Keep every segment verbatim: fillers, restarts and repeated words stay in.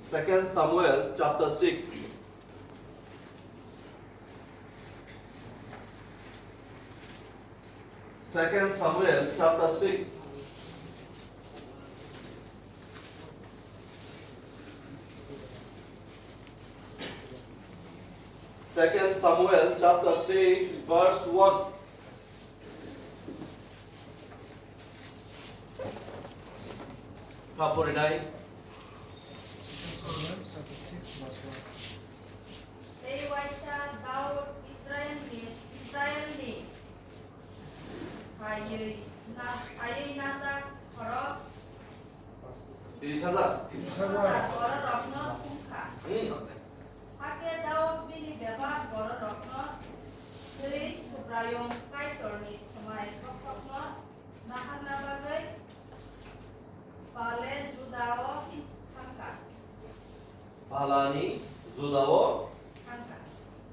Second Samuel chapter six. Second Samuel chapter six. Second Samuel chapter six, verse one. Sa porinai. Tei waisa Daud Israilni, Israilni saywi na-, saywi najak khorok Tris hajar. Bororokno thumkha. Hmm. Hakhe Daud bini bebak bororokno twi Subraiyung Kaitorni swmai bokhokno naharna bagwi Bale Judao thangkha. Balani Judao Thangkha.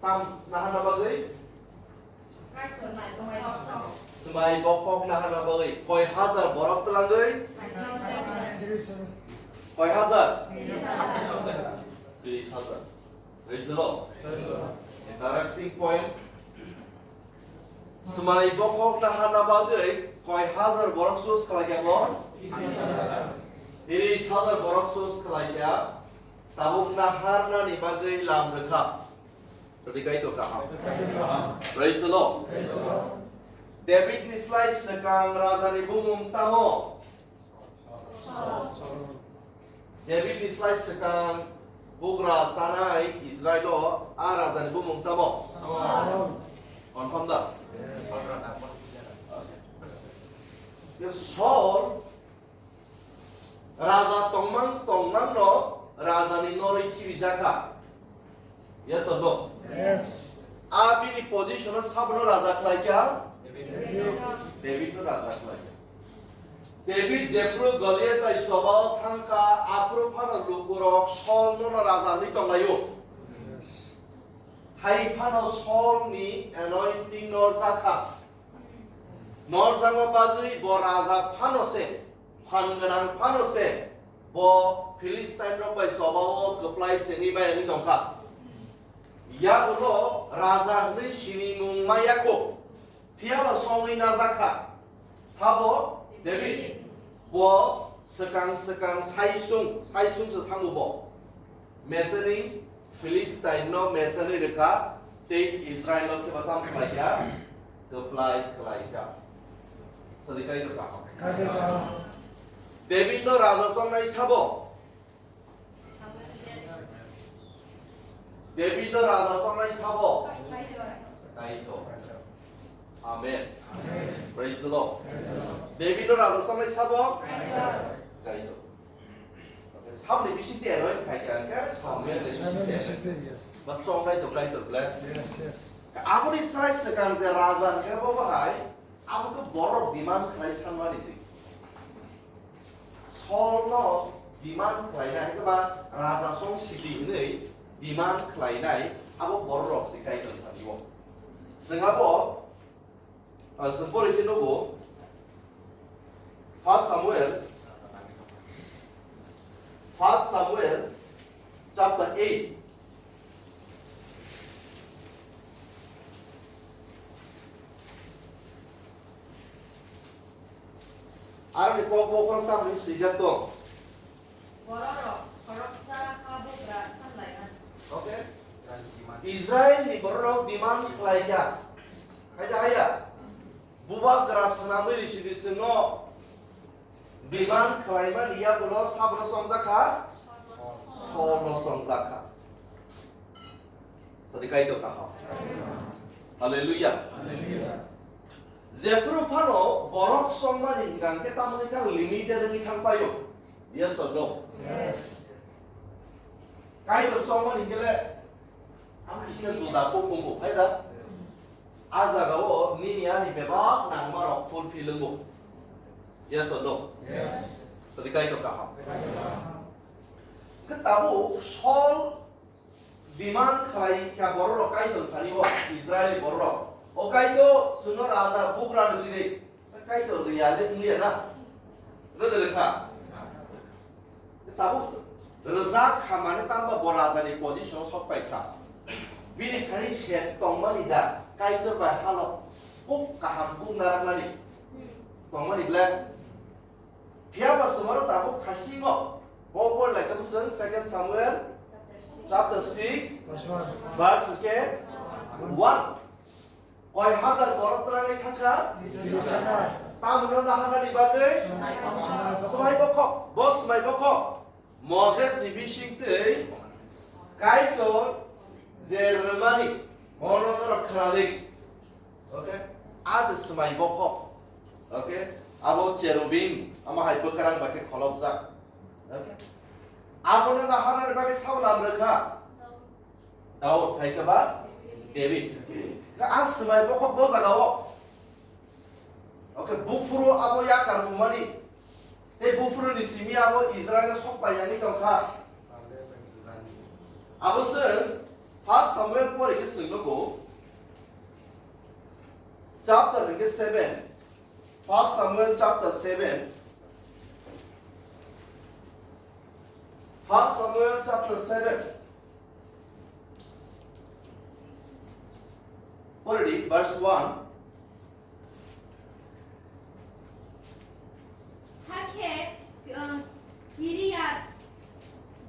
Tam naharna bagwi? Kaitorni swmai bokhok. Swmai bokhok naharna bagwi koi hajar borok twlangwi? Koi hajar? Tris hajar. Praise the Lord. Interesting point. Swmai bokhok naharna bagwi koi hajar borok choose khlaikha bo? Tris hajar borok choose khlaikha. Tabuk naharnani bagwi lam rwkha. Tadi Kaitor kaham. Praise the Lord. David ni slai swkang raja ni bumung tamo? David ni slai swkang bugra sanai Israilo a raja ni bumung tamo? Confirm da? Yes. Saul Raja tongmang tongmangno rajani norwi khibijakha. Yes or no? Yes. A bini position-o sabono raja khlaikha? David. David-no raja khlaikha. David jephru Goliath bai chobao thangkha, aphuru phano lukurok Saul-no raja hwnwi tonglaio. Yes. Hai phano Saul-ni anointing norjakha. Norjakma bagwi bo raja phano se, phan gwnang phano se, bo Philistine rok bai chobao kwplai sengwi maya wngwi tongkha. Yaguno raja hwnwi sinimung maya kho, phiyaba songwi najakha. Sabo David, bo swkang swkang saisung, saisung se thango bo. Mesani Philistine no mesani rwkha, tei Israel no khe batam khlaikha, kwplai khlaikha. Sadi kai rwkha. Kai rwkha. David no raja songnai sabo. David no raja songnai sabo. Kaitor. Amen. Praise the Lord. David no raja songnai sabo. Kaitor. Samni bising de roi khai ka ke Samuel ni bising de. Ba chongnai to Kaitor le. Yes, yes. Aboni sai swkang je raja ke bo bahai, abo ke borok demand khlai sanmani si. Saul no demand khlainai ke ba raja song sidi hinwi demand khlainai abo borok si Kaitor thani o. Sengabo Ang se pore khe nugo, First Samuel, First Samuel chapter eight. Aroni kok bokhorok tamni swijak tong. Bororok khoroksa habugra sanlaimani. Okay. Israel ni bororok demand khlaikha. Haida haya. Bubagra swnamwi risidi swngo. Demand khlaimani yagulo sabono songjakha? Solno songjakha. Sadi Kaitor kaham. Hallelujah. Jephru phano borok songmani hingkha hingkhe tamoni khe limited wngwi thangpaio. Yes or no? Yes. Kaitor songmani hingkhe le ang kisa juda kok wngkho, hai da? A jagao nini ani bebak nangmarok fulfill wngkho. Yes or no? Yes. Sadi Kaitor kaham. Khe tabuk Saul demand khlai kha bororok Kaitor thani bo, Israel ni bororok. O Kaitor, chwngno raja bugra rw sidi. Kaitor rwya le wngya na? Rwdwk rwkha. Tabuk Rwjak kha mane tamba bo rajani position o sok pai kha. Bini thani sep tongmani da, Kaitor bai halo kuk kaham kuk naraknani tongmani ble. Phiya ba chwng oro tabuk thaisingo bo por lai kha bwswng Second Samuel chapter six, verse ke one. Koi hazar borok twrangwi thangkha. Tamno naharnani bagwi swmai bokhok, bo swmai bokhok Moses ni bising twi Kaitor je rwmani bono norok khwnadi. Okay? A je swmai bokhok. Okay? Abo cherubim, ama hai bwkrang bai khe kholopjak. Okay? Abono naharnani bagwi Saul amrwkha. Daud hai khe ba David. Khe a swmai bokhok bo jaga o. Okay, buphuru abo yakar phumani. Tei buphuru ni simi abo Israel sok pai yangwi tongkha. Abo se First Samuel pori khe swng nugo. Chapter hwnkhe seven. First Samuel chapter seven. First Samuel chapter seven. Already, verse one. Hakhe, uh, Kiriat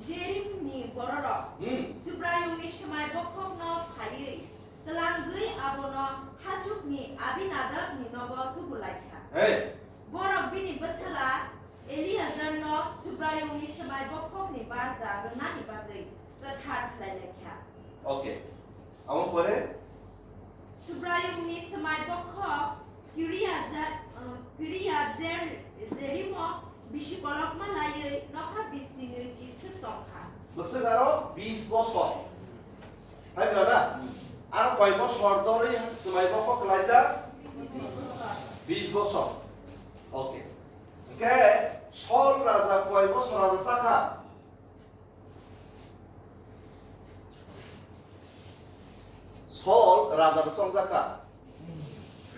Jearim ni bororok Hmm. Subraiyung ni swmai bokhok no phaiwi twlangwi abono hachuk ni Abinadab ni nogo tubu lai kha. Hey. Borok bini bwsala Eliazar no Subraiyung ni swmai bokhok ni barja rwnani bagwi kwthar khlai lai kha. Okay. Amo pore? Subraiyung ni swmai bokhok Kiriaza-, uh, Kiriazer-, Jerimo bisi kolokma laiwi nokha bisingwi chiswk tongkha. Bwswk aro bis bosor. Hai bwla na? Aro koi bosor dorwi swmai bokhok kwlaijak? Bis bosor. Okay. Hwnkhe Sol raja koi bosor raja chakha? Sol raja no chongjak kha.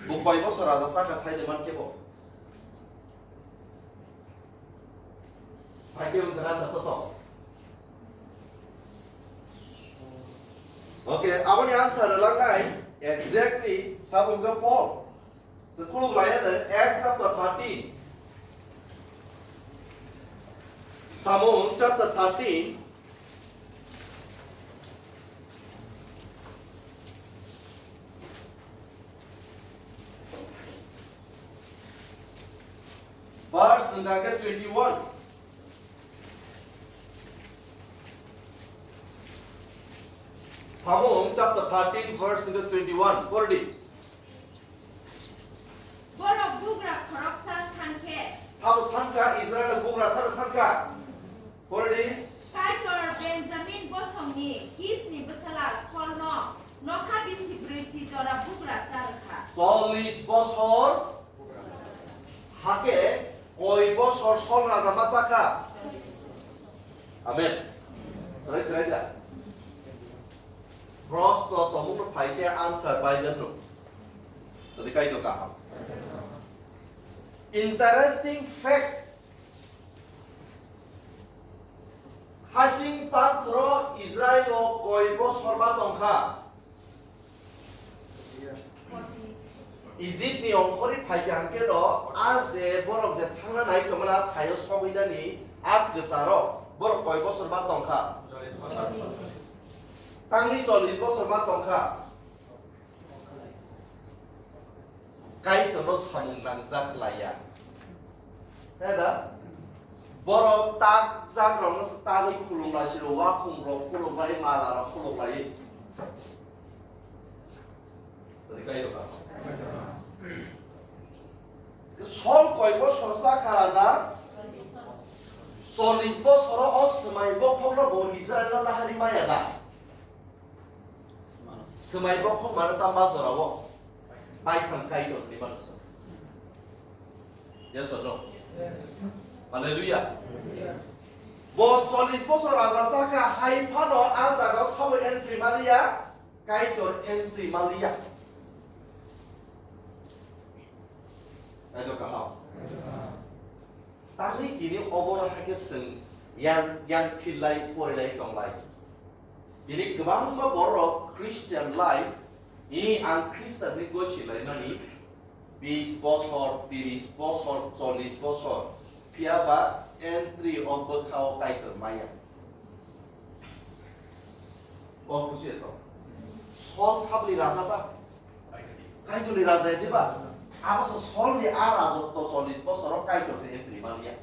Bo koi bosor raja chakha sai de man khe bo. Pai khe bo raja to to. Okay, aboni answer rwlangnai exactly sabun khe Paul. Chwng khuluk lai ya de, Acts chapter thirteen. Samung chapter thirteen. Verse hwnkha khe twenty-one. Samung chapter thirteen, verse hwnkha twenty-one. Pori di. Borok bugra khoroksa san khe. Sabo san kha, Israel bugra sano san kha. Pori di. Kaitor Benjamin bosongni Kisni bwsala Solno nokha bisi brwichi jora bugra cha rwkha. Chollish bosor hakhe koi bosor Sol raja ma cha kha? Amen. Swrai swrai da. Proshno tongmungno phai khe answer Bible no. Tadi kaitor kaham. Interesting fact. Hasing pathoro Israel o koi bosor ma tongkha? Egypt ni ongkhorwi phaikha hwnkhe no, a je borok je thangna nai tongmani a thaio sogwinani a kwcharo borok koi bosor ma tongkha? Tangwi chollish bosor ma tongkha. Kaitorno samung nangjak laiya. He da? Borok takjak rokno se tangwi khulum lai siro, wakhum rok khulum lai, mala rok khulum lai. Tadi Kaitor ka. Sol koi bosor sa kha raja? Chollish bosoro o swmai bokhokno bo Israel no nahari maya da? Swmai bokhok mano tamba jorao baithang Kaitor ni mano se. Yes or no? Hallelujah. Bo chollish bosor raja chakha hai phano a jagao sabo entry maliya, Kaitor entry maliya. Kaitor kaham. Tangwi tini obono hai khe chwng yang, yang phillai, porilai tonglai. Tini kwbangma borok Christian life, i ang Christian ni gosi laimani bis bosor, tiris bosor, chollis bosor, phiya ba entry o bwkha o Kaitor maya. O busi to. Sol sabni raja ba? Kaitor ni raja ya diba? Abo so Sol ni a raja to chollis bosor o Kaitor se entry maliya.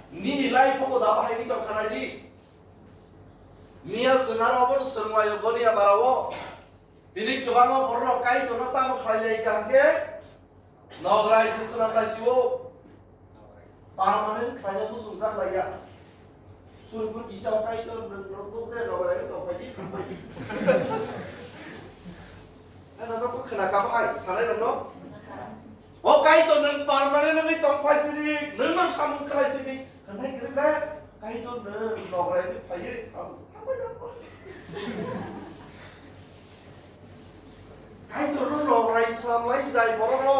Nini life o da bahai ni tong khanai di. Miya sengaro obo swrwnglaio goniya barao. Tini kwbangma borok Kaitorno tamo khlailai ka hwnkhe, nograi se swnam lai sio. Permanent khlaina muchung jak lai ya. Surpur kisa o Kaitor nwng rok nukjai nograi tong phai di, thang phai di. Ana no khwna ka bahai, sanai rok no. O Kaitor nwng permanent wngwi tong phai sidi, nwng no samung khlai sidi. Hwnai kwrwi le, Kaitor nwng nograi wngwi phaiwi sal sal thangbai tong. Kaitor no nograi slam lai jai borok no.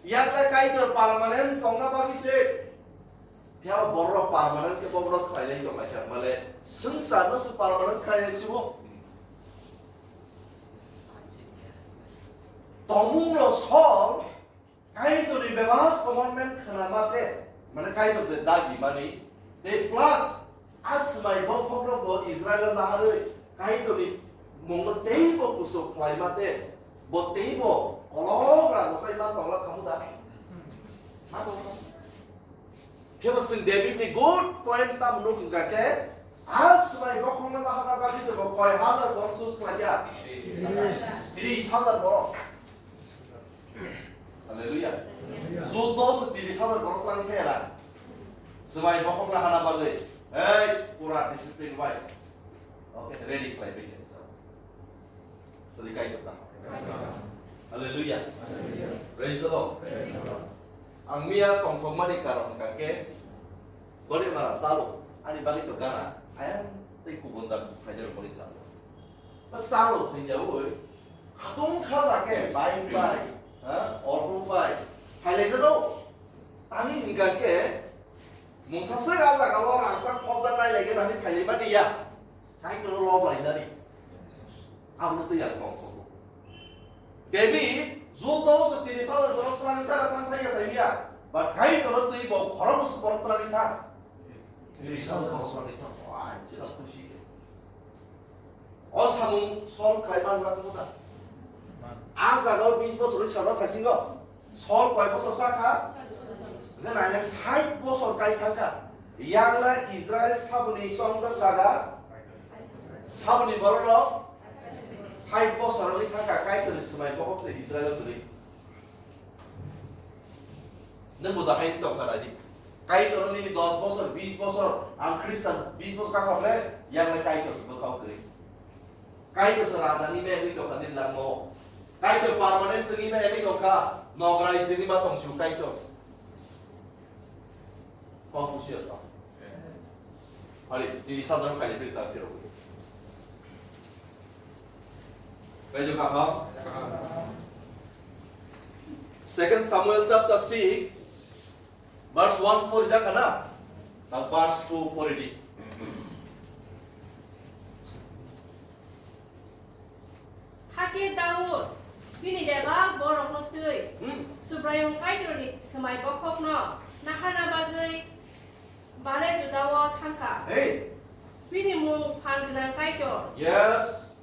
Yak le Kaitor permanent tongna bagwi se. Phiya borok permanent khe bobo no khlai lai tong lai kha male. Swngchar no se permanent khlai lai sibo. Tongmung no Sol Kaitorni bebak commandment khna mate, mane Kaitor je dagi mani, tei plus a swmai bokhokno bo Israel naharwi Kaitorni mungno teibo kuchuk khlai mate, bo teibo kolok raja sai ma tongla khamu da? Ma tongla. Phiya bo chwng David ni good point tam nuk hwnkha khe, a swmai bokhokno naharna bagwi se bo koi hajar borok choose khlai kha? Tris hajar borok. Hallelujah. Judo se tiri hajar borok twlang khe era. Swmai bokhok na hana bagwi. Hey, pura discipline wise. Okay, ready khlai bai khe sa. Sadi kai jok da. Hallelujah. Praise the Lord. Ang miya tongthok mani karon hwnkha khe, boni mara salo, ani bagwi to gana, ayang tei kubun jak phaijak boni salo. Chalo thwngyawi, hatung khaja khe bike bai, ha, auto bai, phailai jado. Tangwi hwnkha khe, mungsa swk a jaga o rangchak phobjak nai lai khe nani phailai mani ya. Kaitorno lob lai nani. Abono twi ya kok kok. David, juto se tini sal borok twlangwi tara thang thang ya sai ya. But Kaitorno twi bo khorok bwswk borok twlangwi thang. Tini sal borok twlangwi thang. Wah, chira khusi khe. O samung Sol khlai man ba tongmo da? A jaga o bis bosor ni salo thaisingo. Sol koi bosor sa kha? Hwnkhe nai sait bosor kai thang kha. Yang le Israel saboni chongjak jaga, saboni borok rok sait bosor wngwi thang kha, Kaitor ni swmai bokhok se Israel o kwrwi. Nwng bo dahai ni tongkha nai di. Kaitor nini dos bosor, bis bosor, ang Khristan bis bosor kakhok le, yang le Kaitor se bwkhao kwrwi. Kaitor se raja ni mehri tongkha nini langmao. Kaitor permanent se ni mehri tongkha, nograi se ni ma tong su Kaitor. Kok busi ya tong. Hari, tini sajak kali berita phirogwi. Kaijo kaham. Second Samuel chapter six, verse one pori jakha na? Na verse two pori di. Hakhe Daud bini bebak borokno twi Hmm. Subraiyung Kaitorni swmai bokhokno naharna bagwi Bale Judao thangkha. Hey. Bini mung phan gwnang Kaitor. Yes.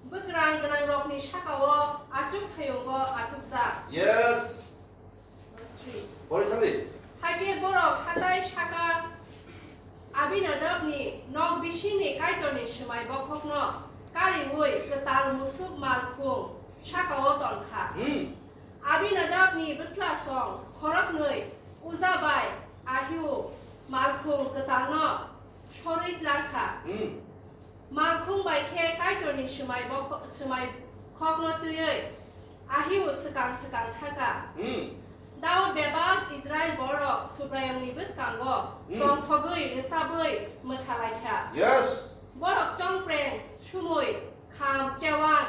Bwkrang gwnangrokni sakao achuk thayungo achukjak. Yes. Verse three. Pori thangdi. Hakhe borok hatai saka Abinadabni nok bisingni Kaitorni swmai bokhokno kariui kwtal musuk malkhung sakao tonkha. Hmm. Abinadabni bwslasong khoroknwi Uza bai Ahiu malkhung kwtalno sorwi tlangkha. Hmm. Malkhung bai khe Kaitorni swmai bokho-, swmai khokno twiwi Ahiu swkang swkang thangkha. Hmm. Daud bebak Israil borok Subraiyungni bwskango Hmm. tongthogwi rwchabwi mwsalaikha. Yes. Borok chongpreng, sumui, kham, chewang,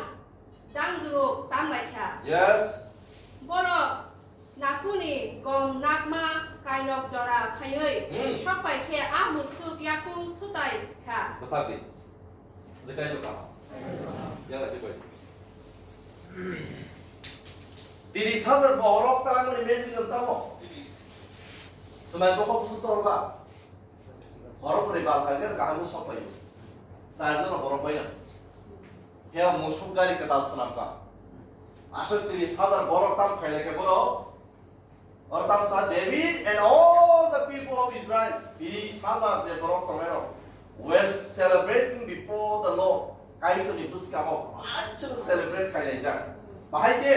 dangduruk tamlaikha. Yes. Borok Nakuni gom nakma kainok jora phaiwi Hmm. sokpai khe a musuk yakung thutai kha. Bwthak di. Bwthak di kainok kha. Yang lasi koi. Tini sajar borok tarangmani main reason tamo. Swmai bokhok bwswk torba. Borok kwrwi bal khaikhe kaham sok paio. Char jona borok baina. Khe musuk gari kwtal swnam kha. Aswk tini sajar borok tam khailai khe borok. Oro tam sa David and all the people of Israel. Tini sajar je borok tongnai rok were celebrating before the Lord. Kaitorni bwskango manchwng celebrate khailaijak. Bahai khe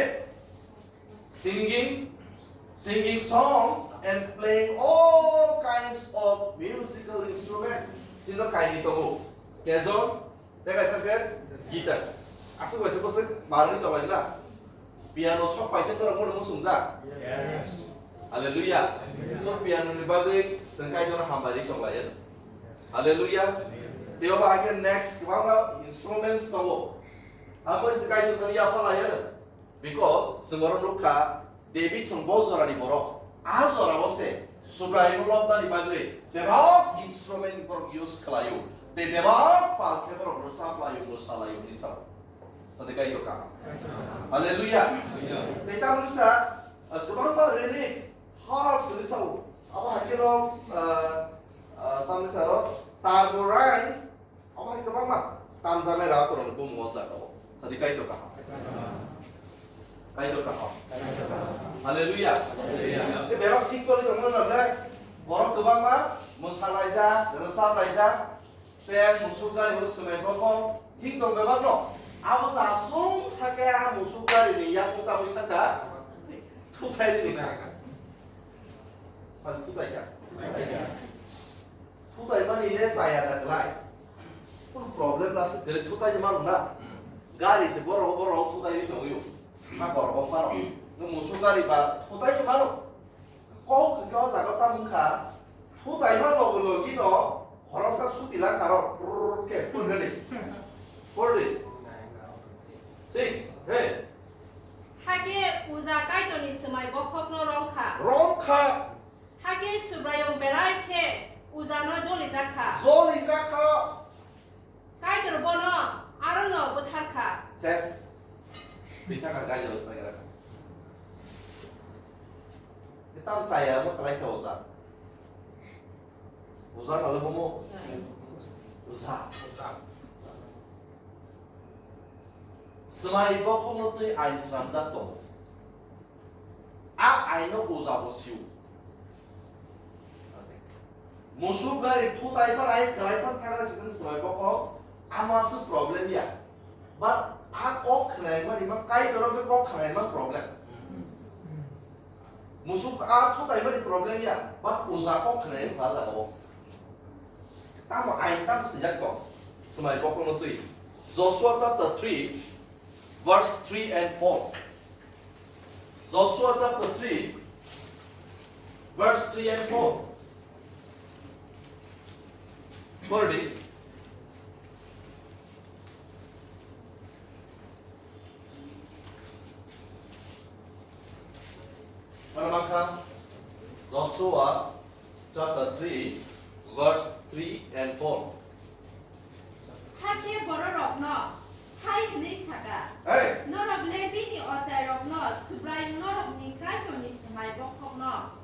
singing, singing songs and playing all kinds of musical instruments. Sino kaini tongo. Kejor, tei kaisa khe guitar. Aswk bai se bwswk barwi tonglaina. Piano sok pai tei norok mono muchungjak. Yes. Hallelujah. Hallelujah. So piano ni bagwi chwng Kaitorno hambai ri tonglaio. Hallelujah. Tei obo hai khe next kwbangma instruments tongo. Abo se Kaitorno yapha laio. Because chwng oro nukha, David chwng bo jorani borok. A jorao se Subraiyungno lobnani bagwi bebak instrument borok use khlaio. Tei bebak pal khe borok rwchap laio, mwsa laio hinwi sao. Sadi Kaitor kaham. Hallelujah. Tei tamoni sa, ah, kwbangma relics, harps hinwi sao. Abo hai kheno, ah, ah, tamoni sa aro tambourines, Omo hai kwbangma tamjaknai raga kwrwngni bumung o jaga o. Sadi Kaitor kaham. Kaitor kaham. Hallelujah. Hallelujah. Tei bebak thik choli tongmani bagwi borok kwbangma mwsa laijak, rwchap laijak, tei musuk gari o swmai bokhok thik tong bebak no. Abo sa aswng sakhe a musuk gari ni yakung tamwi thangkha. Thuthai rini kha. Sadi thuthai kha. Thutai mani le chaya da glai. Kunu problem la se kwrwi thutai ni mano na. Gari se borok borok thutai ni tongwi o. Ma borok o phano. No musuk gari ba thutai ni mano. Kok hwnkhe o jaga tamo wngkha. Thutai ma logi logi no khoroksa suti la karo. Prrrr ke purgani. Purdi. Six. Hey. Hakhe uja Kaitorni swmai bokhokno romkha. Romkha. Hakhe Subraiyung belai khe ujano jolijak kha. Jolijak kha. Kaitor bono arono buthar kha. Ses. Bithaka gajo pai gara. Kitam saya mo kalai kha uja. Uja kalo mo. Uja. Swmai bokhokno twi ain swnamjak tongo. A aino uja bo sio. Musuk gari thutai phan ai kwlai phan thagra sikon swmai bokhok ama se problem ya. But a kok khnaimani ma Kaitor khe kok khnaima problem. Musuk a thutai mani problem ya. But uja kok khnaima jaga o. Tamo ain tam sijak kok swmai bokhokno twi. Joshua chapter three, verse three and four. Joshua chapter three, verse three and four. Purdi. Mana mangkha Joshua chapter three, verse three and four. Hakhe bororokno hai hwnwi saka, Hey! Norok Lebini ochairokno Subraiyung norokni Kaitorni swmai bokhokno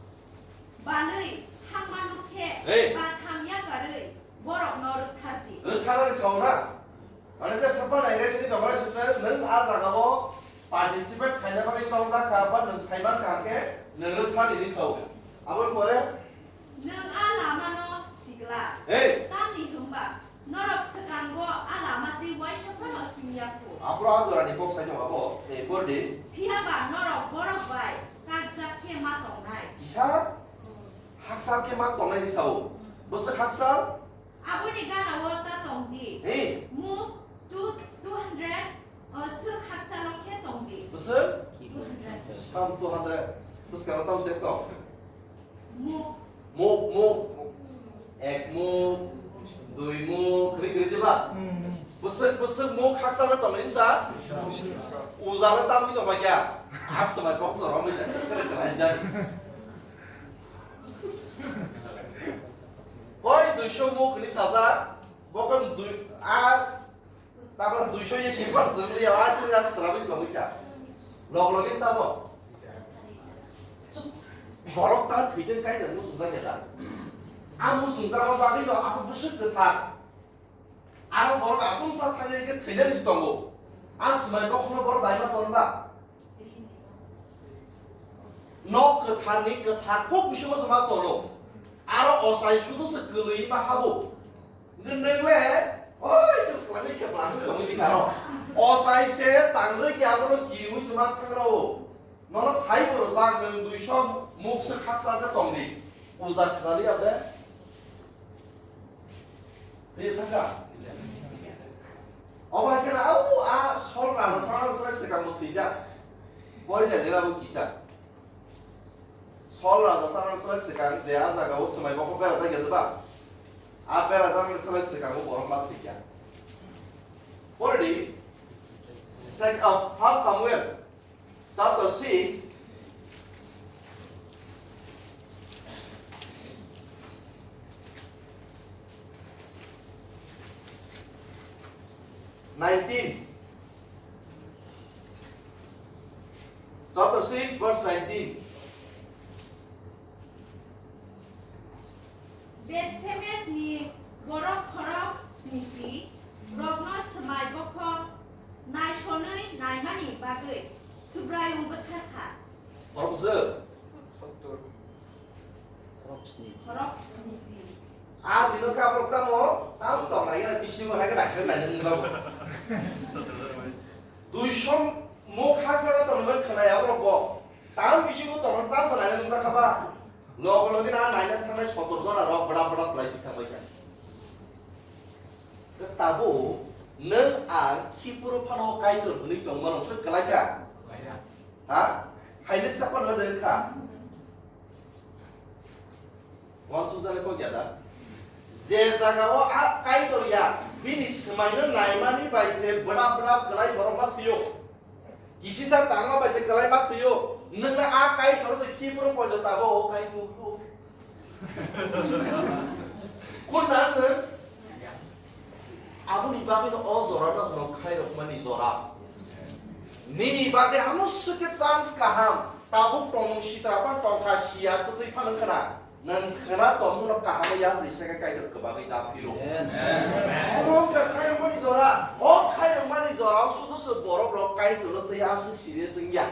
balwi thangmano khe Hey! Batham yakarwi borokno rwkthardi. Rwktharnani sao na? Mane je sapa nai nai sini tongmani sute nwng a jagao participate khaina bagwi chongjak kha ba nwng saiman kha khe nwng rwkthardi hinwi sao. Aboni pore Nwng a lamano sigla. Hey! Tamni hwnba norok swkango a lama twi uaisa phano thumya kho. Aphuru a jorani kok sai tongo abo, eh, Purdi. Phiya ba norok borok bai kakjak khe ma tongnai. Kisa? Haksal khe ma tongnai hinwi sao. Bwswk haksal? Aboni gana o ta tong di. Hey! Muk two, two hundred, o, swk haksalo khe tong di. Bwswk? Two hundred. Tam two hundred. Bwskano tam se tong. Muk. Muk, muk. Ek muk, dui muk, kwrwi kwrwi diba? Hmm. Bwswk, bwswk muk haksalo tong insa? Bwswk. Ujalo tam wi tong bai kya? Aswmai kok jora wngwi jak, kok jora wngwi jak. Koi duiso muk hwnwi sajak, bokon dui, a, tabok duiso ye simpan chwng liya, a, chwng jak swrabwi tongwi kha. Log login tabo. Borok ta thwitwng kainwi muchungjak ya da. A muchungjak bagwi no abo bwswk kwthar. Aro borok aswk sa thangwi khe thwinani se tongo. A swmai bokhokno borok daima tonba? Nok kwtharni kwthar kok bisingo se ma tono. Aro osai sudo se kwlwi ma habo. Nwng le, oi, to swlaiwi khe bwlangwi tongwi di karo. Osai se tangrwi khe abono kiwi se ma thangrao. Nono sai bo rwjak, nwng duiso muk se khaksa khe tong di. Puja khwnaliya ble? Twi thangkha? Obo hai kheno, au, a Sol raja sana swkang swkang bo thwijak. Pori da lera bo kisa. Sol raja sana swkang swkang je a jaga o swmai bokhok berajak ya ba? A berajak ni swkang swkang o borok ma thwikha. Pori di, sek-, ah, First Samuel. Chapter six, nineteen. Chapter six, verse nineteen. Bethsemes ni borok khorok snisi rokno swmai bokhok naisonwi naimani bagwi Subraiyung bwthar kha. Khorok bwswk? Sottor. Khorok snisi. A bino kaprok tamo, tam tong lai gana bisingo hai gana khwna nung jago. Duisom mok haksa tong bai khwna ya borok bo. Tam bisingo tong tam sa lai nung jakha ba. Logo logi na naina thangnai sotor jona rok bada bada khlai thangbai kha. Tabo nwng ang khipuru phano Kaitor hwnwi tongmano khe kwlai kha? Ha? Hai nwk sakmano hwnwi kha? Wansukjani kok ya da? Je jagao a Kaitor ya, bini swmaino naimani bai se bwrap bwrap kwlai borok ma thwio. Kisisa tangma bai se kwlai ma thwio. Nwngno a Kaitor se khibro poito tabo o Kaitor. Kun nang nwng? Aboni bagwino o jorano hwno khairokmani jora. Nini bagwi amo swkhe chance kaham. Tabuk tongmung sitra phano tongkha, siya kwtwi phano khna. Nwng khna tongmungno kaham yapri se khe Kaitor kwbangwi da phiro. Amen. Omo wngkha khairokmani jora. O khairokmani jorao sudu se borok rok Kaitorno twi aswk serious wngya.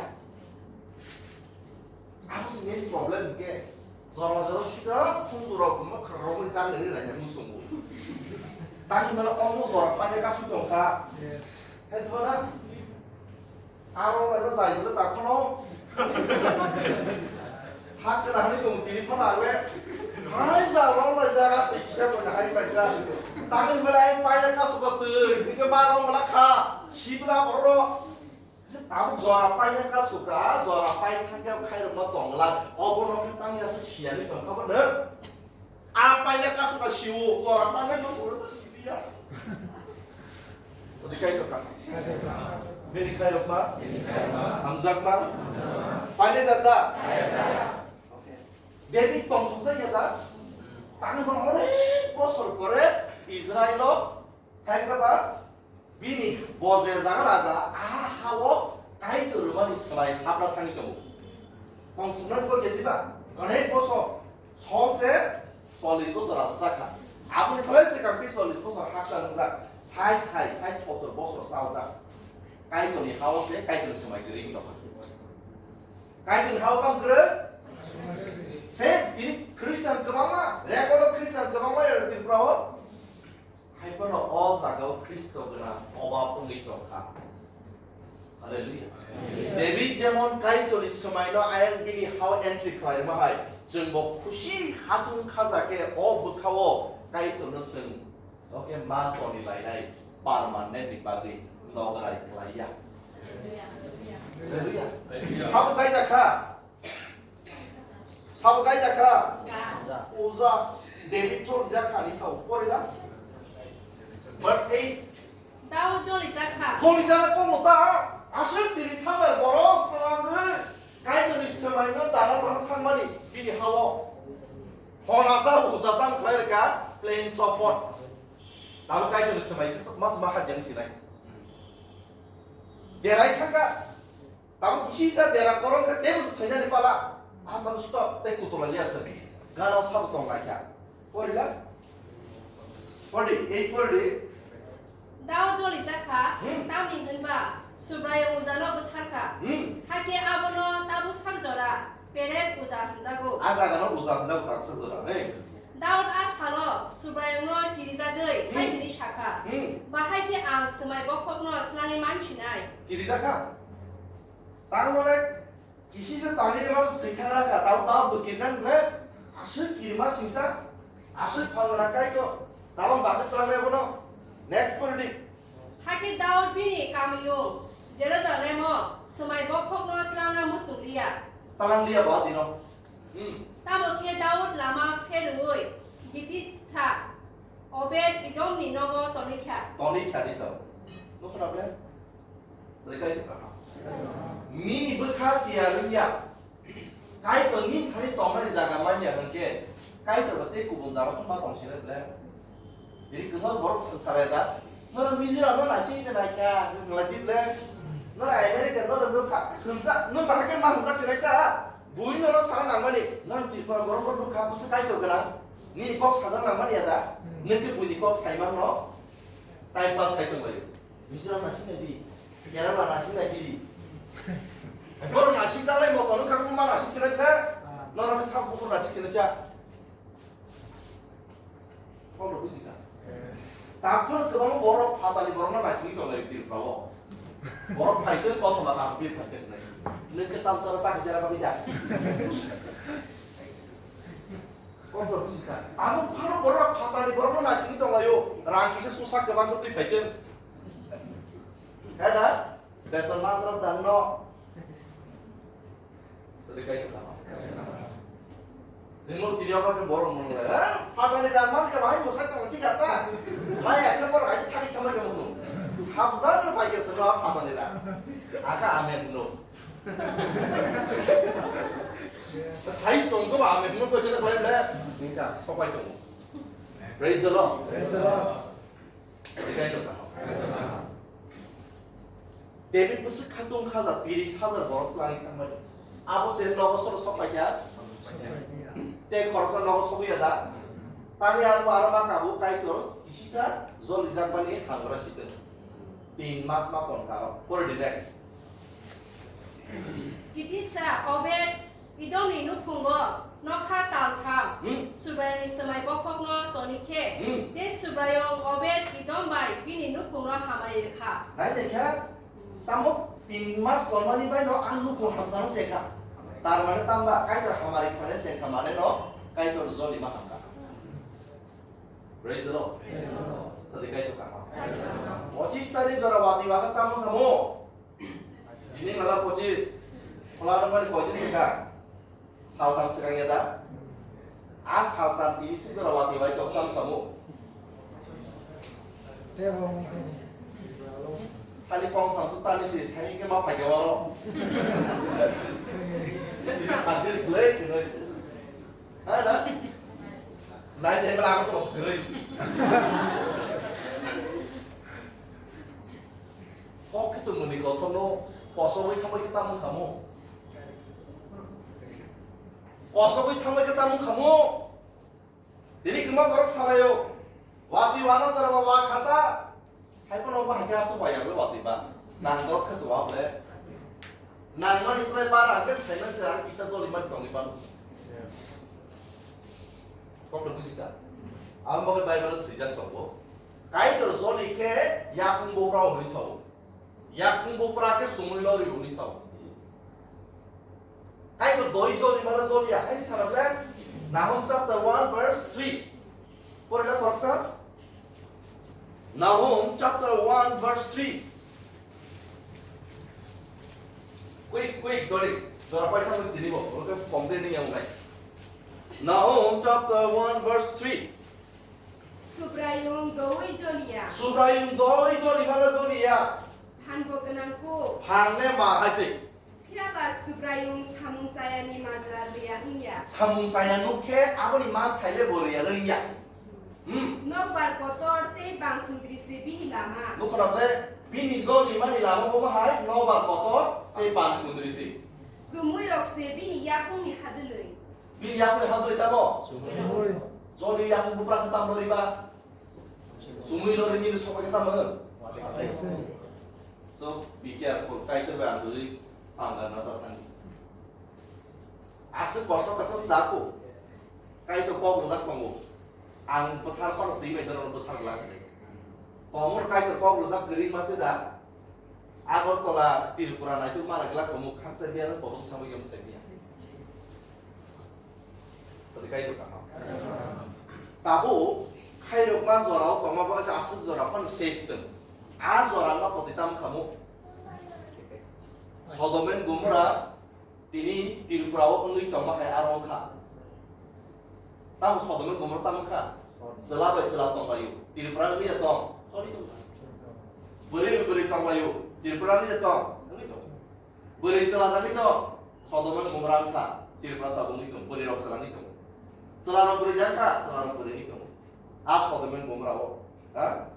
Abo se main problem hwnkhe. Jora jora sida khunju rok mokha rok ni jang ri ranya musungo. Tani mala omo jora paje kasu tongkha. Yes. Hai to na? Aro lai ba jai bole ta khono. Hak kana hani tong tini phano ale. Hai ja lo lai ja ga tei kisa ko hai lai ja. Tani mala ai paje kasu ko tei. Dike ma rong mala kha. Sibra borok. Tabuk jora paina kasu ka, jora pai thangya khairokma tongla, obono khe tangya se siyani tongkha bono. A paina kasu ka siwo, jora paina kasu ka sibiya. Tadi kai tongkha. Bini khairokma, hamjakma, paina janda. Okay. David tongthokjak ya da. Tangma onek bosor pore Israelo hai kha ba Bini bo je jaga raja, a ha-o Kaitor rwmani slai habra thangwi tongo. Tongthoknani kok ya diba? Onek bosor, Sol se chollish bosor raja sakha. Aboni slai swkang tei chollish bosor haksa wngjak, sait hai, sait sottor bosor chaljak. Kaitorni ha-o se Kaitorni swmai kwrwi wng tongkha. Kaitorni ha-o tamo kwrwi? Se tini Christian kwbangma, record o Christian kwbangma ero Tripura o. Hai phano o jagao Khristo gwnang obab wngwi tongkha. Hallelujah. David jemon Kaitorni swmaino ayang bini hao entry khlairwma hai, chwngbo khusi hatung khaja khe o bwkhao Kaitorno chwng, o khe ma toni lainai permanent ni bagwi nograi khlaiya. Hallelujah. Sabo kaijak kha? Sabo kaijak kha? Uja. David cholijak kha ni sao pori na? Verse eight. Tao cholijak kha. Cholijak kha komo ta? Aswk tini Samuel borok plang Mani bini hao. Honasa usa tam khlai rwkha plain chopot. Tamo Kaitorni swmai se mas ma hajang sinai. Derai thangkha. Tamo kisi sa dera korong khe tebo se thainani pala. Ah, man stop, tei kutula liya se. Gana sabo tong lai kha. Porila? Pordi, ei pordi. Daud jolijak kha, Hmm. tamni hwnba Subraiyung ujano butharkha. Hmm. Hakhe abono tabuk sak jora Peres uja hwnjago. A jagano uja hwnjago tabuk sak jora, hey. Daud a salo Subraiyungno kirijagwi Hmm. hai hwnwi sakha, Hmm. Bahai khe ang swmai bokhokno tlangwi mansinai. Kirijakha? Tangmale kisi se tangwi rwmani thwi thangra kha, tabo, tabo bo kirnan ble, aswk kirima singsa, aswk phalmana Kaitor, tabo bakhe tlangnai bono. Next pordi. Hakhe Daud bini kamiyung Jerusalemo swmai bokhokno tlangna muchung liya. Tlang liya ba dino. Hmm. Tamo khe Daud lama pherwi Gititsa Obed Edomni nogo tonikha. Tonikha disa. Nukho na ble? Bwrwi Kaitor kaham. Nini bwkha tiyar wngya. Kaitor nini thani tongmani jaga manya hwnkhe, Kaitor bo tei kubun jaga phano ma tong sinai ble. Bini kwma borok swngcharya da. Norok Mizoram no naising de naikha, hwnglai di ble. Norok America no nukha, hwnsa, nwng bahai khe ma hwnjak sinai ta. Bui norok sana nangmani, norok Tripura borok no nukha, bwsa Kaitor gwnang. Nini kok sajak nangmani ya da. Nwng khe buini kok sai mano. Time pass khai tong laio. Mizoram naising nai di. Kerala naising nai di. Borok naising jalai mo kono kang ma naising sinai na. Norok sa bukur naising sinai sa. Kok rw buji ka? Yes. Takon kwbang borok phatani borok no naising tong laio Tripura o. Borok phai tong kothoma ta bir phai tong nai. Nokhe tamsa sa khe jera bagwi da. Kokno bisi kha. Abo phano borok phatani borokno naisingwi tonglaio. Rang kisa susak kwbang khe twi phaitwng. Khe da? Beton mandrok dangno. Tadi kai kha. Jengmo tiriya ba borok mwngle. Eh, phatani rang man khe bahai mwsak tongla tikha ta. Mai ekhe borok hai thani thamai khe mwngo. Sabjak no pai khe swngo phatani rang. Aka anek no. Size tong khe ba ang hwnwi question khlai le ningkha sopai tongo. Praise the Lord. Praise the Lord. Odekai tong kha. David bwswk kha tong kha da tiris hajar borok twlangwi thangmani. Abo se nogo soro sopai kha. Tei khoroksa nogo sogwi ya da. Tani aro aro ma kabo Kaitor kisisa jolijakmani hangra sitwng. Tin mas ma kon karo. Pore di next. Kititsa Obed Edomni nukhungo nokha taltham Hmm. Subraiyungni swmai bokhokno toni khe, Hmm. tei Subraiyung Obed Edom bai bini nukhungno hamari rwkha. Nai naikha, tamo tin mas tongmani bai no ang nukhung hamsano se kha. Tar mane tangba Kaitor hamari khane se kha mane no Kaitor joli ma hamkha. Praise the Lord. Praise the Lord. Sadi Kaitor kha. Praise the Lord. Pochis tarikh jora wati waka tamo kamo. Bini mala pochis, phola nungmani pochis wngkha. Saltham swkang ya da? A saltham tini sijora wati bai tong tam tamo. Tebo. Khali kong tham su tani si sai ke ma phai ke waro. Tini sadis le ke noi. Ha da? Nai de bra ko tos gre. Kok khe tongmani kothomno kosogwi thangbai khe tamo kamo? Kosogwi thangbai khe tamo kamo? Tini kwma borok salaio, watwi wana jora ba wa khata, hai phano ba hai khe aswk waya ble watwi ba. Nang dorok khe se wa ble. Nang mani slai bara hwnkhe saiman se aro kisa joli man tongwi mano. Yes. Kokno buji kha? Abo bagwi Bible-o swijak tongo. Kaitor joli khe yakung bupra hwnwi sao. Yakung bupra khe sumui lori hwnwi sao. Kaitor doi joli mala joli ya, hai sana ble? Nahum chapter one verse three. Porila khoroksa? Nahum chapter one verse three. Quick, quick, dori. Jora paitha mo sini bo. Oke, complaining yang nai. Nahum chapter one verse three. Subraiyung doi joliya. Subraiyung doi joli mala joliya. Phanbo gwnangkuk. Phanle ma hai se. Phiya ba Subraiyung samung chayani majra rwya wngya. Samung chaya nuk khe aboni manthai le bo rwya wngya. Hmm. Nokbar kotor tei bangkundri se bini lama. Nukha na ble, bini joli mani lama bo bahai nokbar kotor tei bangkundri se. Chumui rok se bini yakungni hadwlwi. Bini yakungni hadwlwi tamo? Chumui. Joli yakung bupra khe tam lori ba? Chumui lori ni sokha khe tamo? So be careful, Kaitor bai ang twi pangna na ta thani. Aswk kosto kosto sako. Kaitor kok rwjak tongo. Ang bwthar phano twi bai dono bwthar glak hinwi. Tomor Kaitor kok rwjak kwrwi ma twi da. Agartala, Tripura naituk mara glak tongo, khakchai biya no bodol thangwi yom sai biya. Tadi Kaitor kaham. Tabo khairokma jorao tongma bo kaisa aswk jora phano safe chwng. A jora ma poti tam khamu. Sodom and Gomorrah Tini Tripura o wngwi tongma hai aro wngkha. Tamo Sodom Gomorrah tamo wngkha? Chwla bai chwla tonglaio. Tripura wngwi ya tong? Sorry tong. Bwrwi bai bwrwi tonglaio. Tripura wngwi ya tong? Wngwi tong. Bwrwi chwla nangwi tong? Sodom Gomorrah wngkha. Tripura tabuk wngwi tong. Bwrwi rok chwla wngwi tong. Chwla rok bwrwi jangkha. Chwla rok bwrwi wngwi tong. A Sodom Gomorrah o. Ha?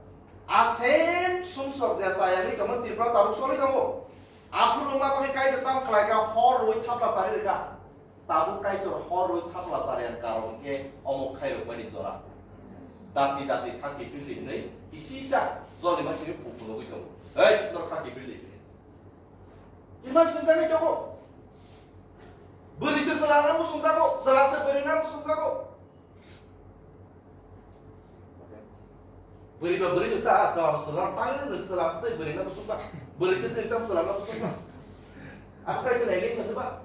A same sumsok je chaya wngwi tongmani Tripura tabuk sorry tongo. Aphuru wngma bagwi Kaitor tamo khlai kha, hor rwi thapla chari rwkha. Tabuk Kaitor hor rwi thapla chariya karon khe omo khairokmani jora. Dakti dakti khaki phildi hwnwi kisisa jolima simi phuphunugwi tongo. Hei, nor khaki phildi hwnwi. Ima sinjagwi tongo. Bwrwi se chwla na musungjago, chwla se bwrwi na musungjago. Bwrwi ba bwrwi ta, chwla ba chwla, tang nwng chwla tei bwrwi na busuk ba. Bwrwi tei tei tam chwla na busuk ba. Abo kai tei nai nai chadu ba.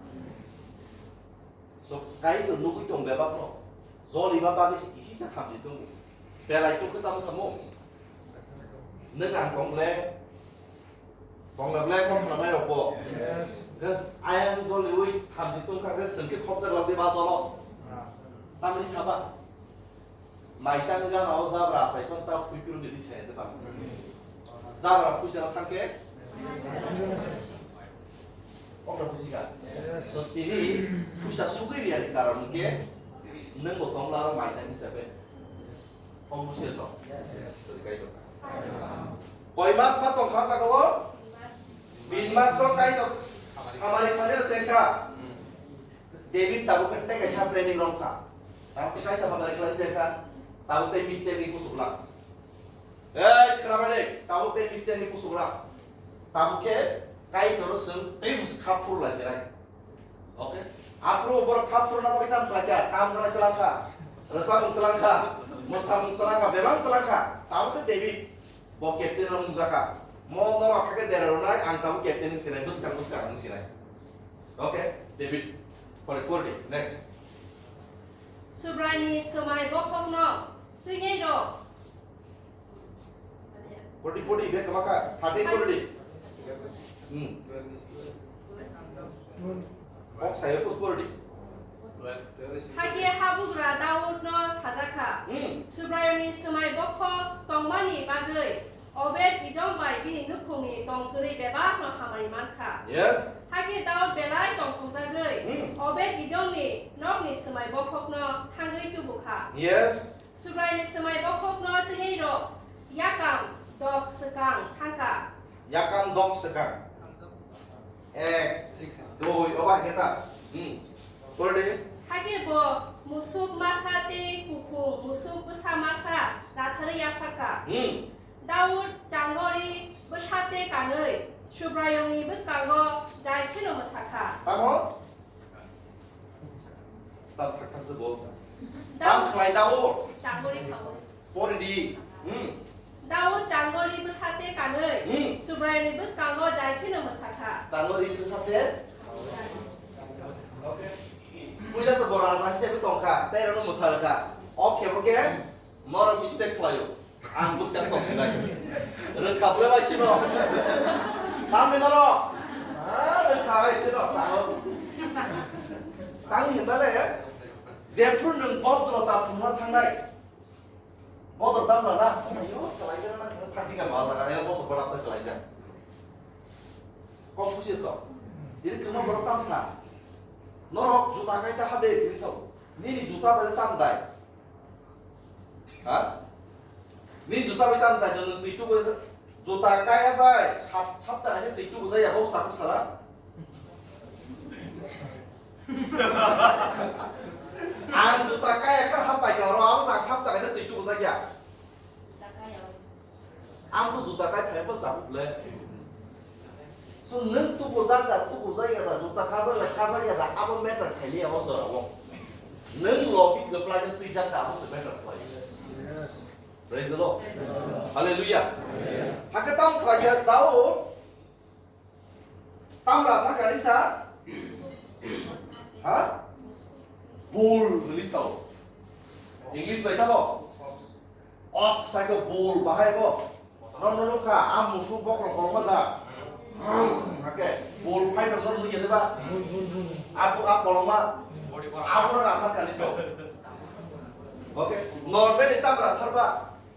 So, Kaitor nugwi tong bebak no. Joli ma bagwi se kisi sa khamji tongo. Belai tong khe tamo kamo. Nwng ang tong le. Tongla belai kok khlainai rok bo. Yes. Ke ayang dol riwi thamchi tongkha ke sengke khopjak lak de ba dolo. Ah. Tamni saba. Maitang gana o jabra asai phang ta phuikuru de di chaya de ba. Jabra phuisa na thangke. Okra phusi ka. Yes. So tini phuisa sugui riya ni karon ke nang bo tongla aro maitang hisabe. Kok busi to. Yes. Yes. Tadi kai to. Koi mas ma tongkha jaga o? Bin mas o Kaitor hamari thani rw chengkha. David tabuk khe tei kaisa planning romkha. Tabuk khe Kaitor hamari khlai chengkha. Tabuk tei mistake ni kusuk lak. Ei, khna bai de, tabuk tei mistake ni kusuk lak. Tabuk khe Kaitor no swng tei bus kha phuru lai se nai. Okay? Aphuru borok kha phuru na bagwi tam khlai kha, tam janai twlang kha, rwchapmung twlang kha, mwsamung twlang kha, bebak twlang kha. Tabuk khe David bo captain rok nungjakha. Mo norok hakhe dera rwnai, ang tabuk captain wng sinai, bwskang bwskang wng sinai. Okay, David, pore pore di, next. Subraini swmai bokhokno twinai rw. Pore di, pore di, bek kama kha, hatai pore di. Hmm. Kok sayo kus pore di. Hakhe habugra Daudno sajakha, Hmm. Subraiyungni swmai bokhok tongmani bagwi Obed Edom bai bini nukhungni tong kwrwi bebakno hamari mankha. Yes. Hakhe Daud belai tongthokjagwi Hmm. Obed Edomni nokni swmai bokhokno thangwi tubukha. Yes. Subraiyungni swmai bokhokno twiwi rw yakam dok swkang thangkha. Yakam dok swkang. Ek, dui, obo hai khe ta. Hmm. Pore de. Hakhe bo musuk masa tei kuphung musuk bwsa masa latharwi yapharkha. Hmm. Daud changori bwsa tei kanwi Subraiyungni bwskango jai kheno mwsakha. Tamo? Tam thak thak se bo. Tam Daud khlai Daud. Changori khawi. Pore di. Hmm. Daud changori bwsa tei kanwi Hmm. Subraiyungni bwskango jai kheno mwsakha. Changori bwsa tei? Okay. Puila to bo raja hisabe tongkha, tei rano mwsa rwkha. Okay, okay. Norok mistake khlaio. Ang bwskang tong sinai. Rwkha bwle bai sino. Tamni norok. Ah, rwkha bai sino, sao. Tang hinba le. Jephru nwng bodro ta phunha thangnai. Bodro ta mla na. Ayo, kalai jana na. Thang thika bal jaga. Ayo, boso bodap sa kalai jana. Kok busi to. Tini kwma borok tamsa. Norok juta kai ta habe tini sao. Nini juta bai tam dai. Ha? Nini juta bai tam dai jono twi tu bai juta kaya bai sap sap ta kaisa twi tu bujai ya bok sak sala. Ang juta kaya kha hapai ya oro abo sak sap ta kaisa twi tu bujai ya. Ang to juta kai phai bo jabuk le. So nwng tubu jak da, tubu jak ya da, juta kajak ya, kajak ya da, abo matter khailiya o jora o. Nwng logi kwplai nwng twi jak da, abo se matter khlai. Yes. Praise the Lord. Hallelujah. Hakhe tam khlai ya da o. Tam rathar kani sa? Ha? Bol hwnwi sao. English bai tamo? Ox sai khe bol bahai bo. Nono nukha, a musuk bokhorok kolokma ja. Hake, bol phai dong dong nukya de ba? Abu a kolokma. Abu no rathar kani sao. Okay, normally tam rathar ba?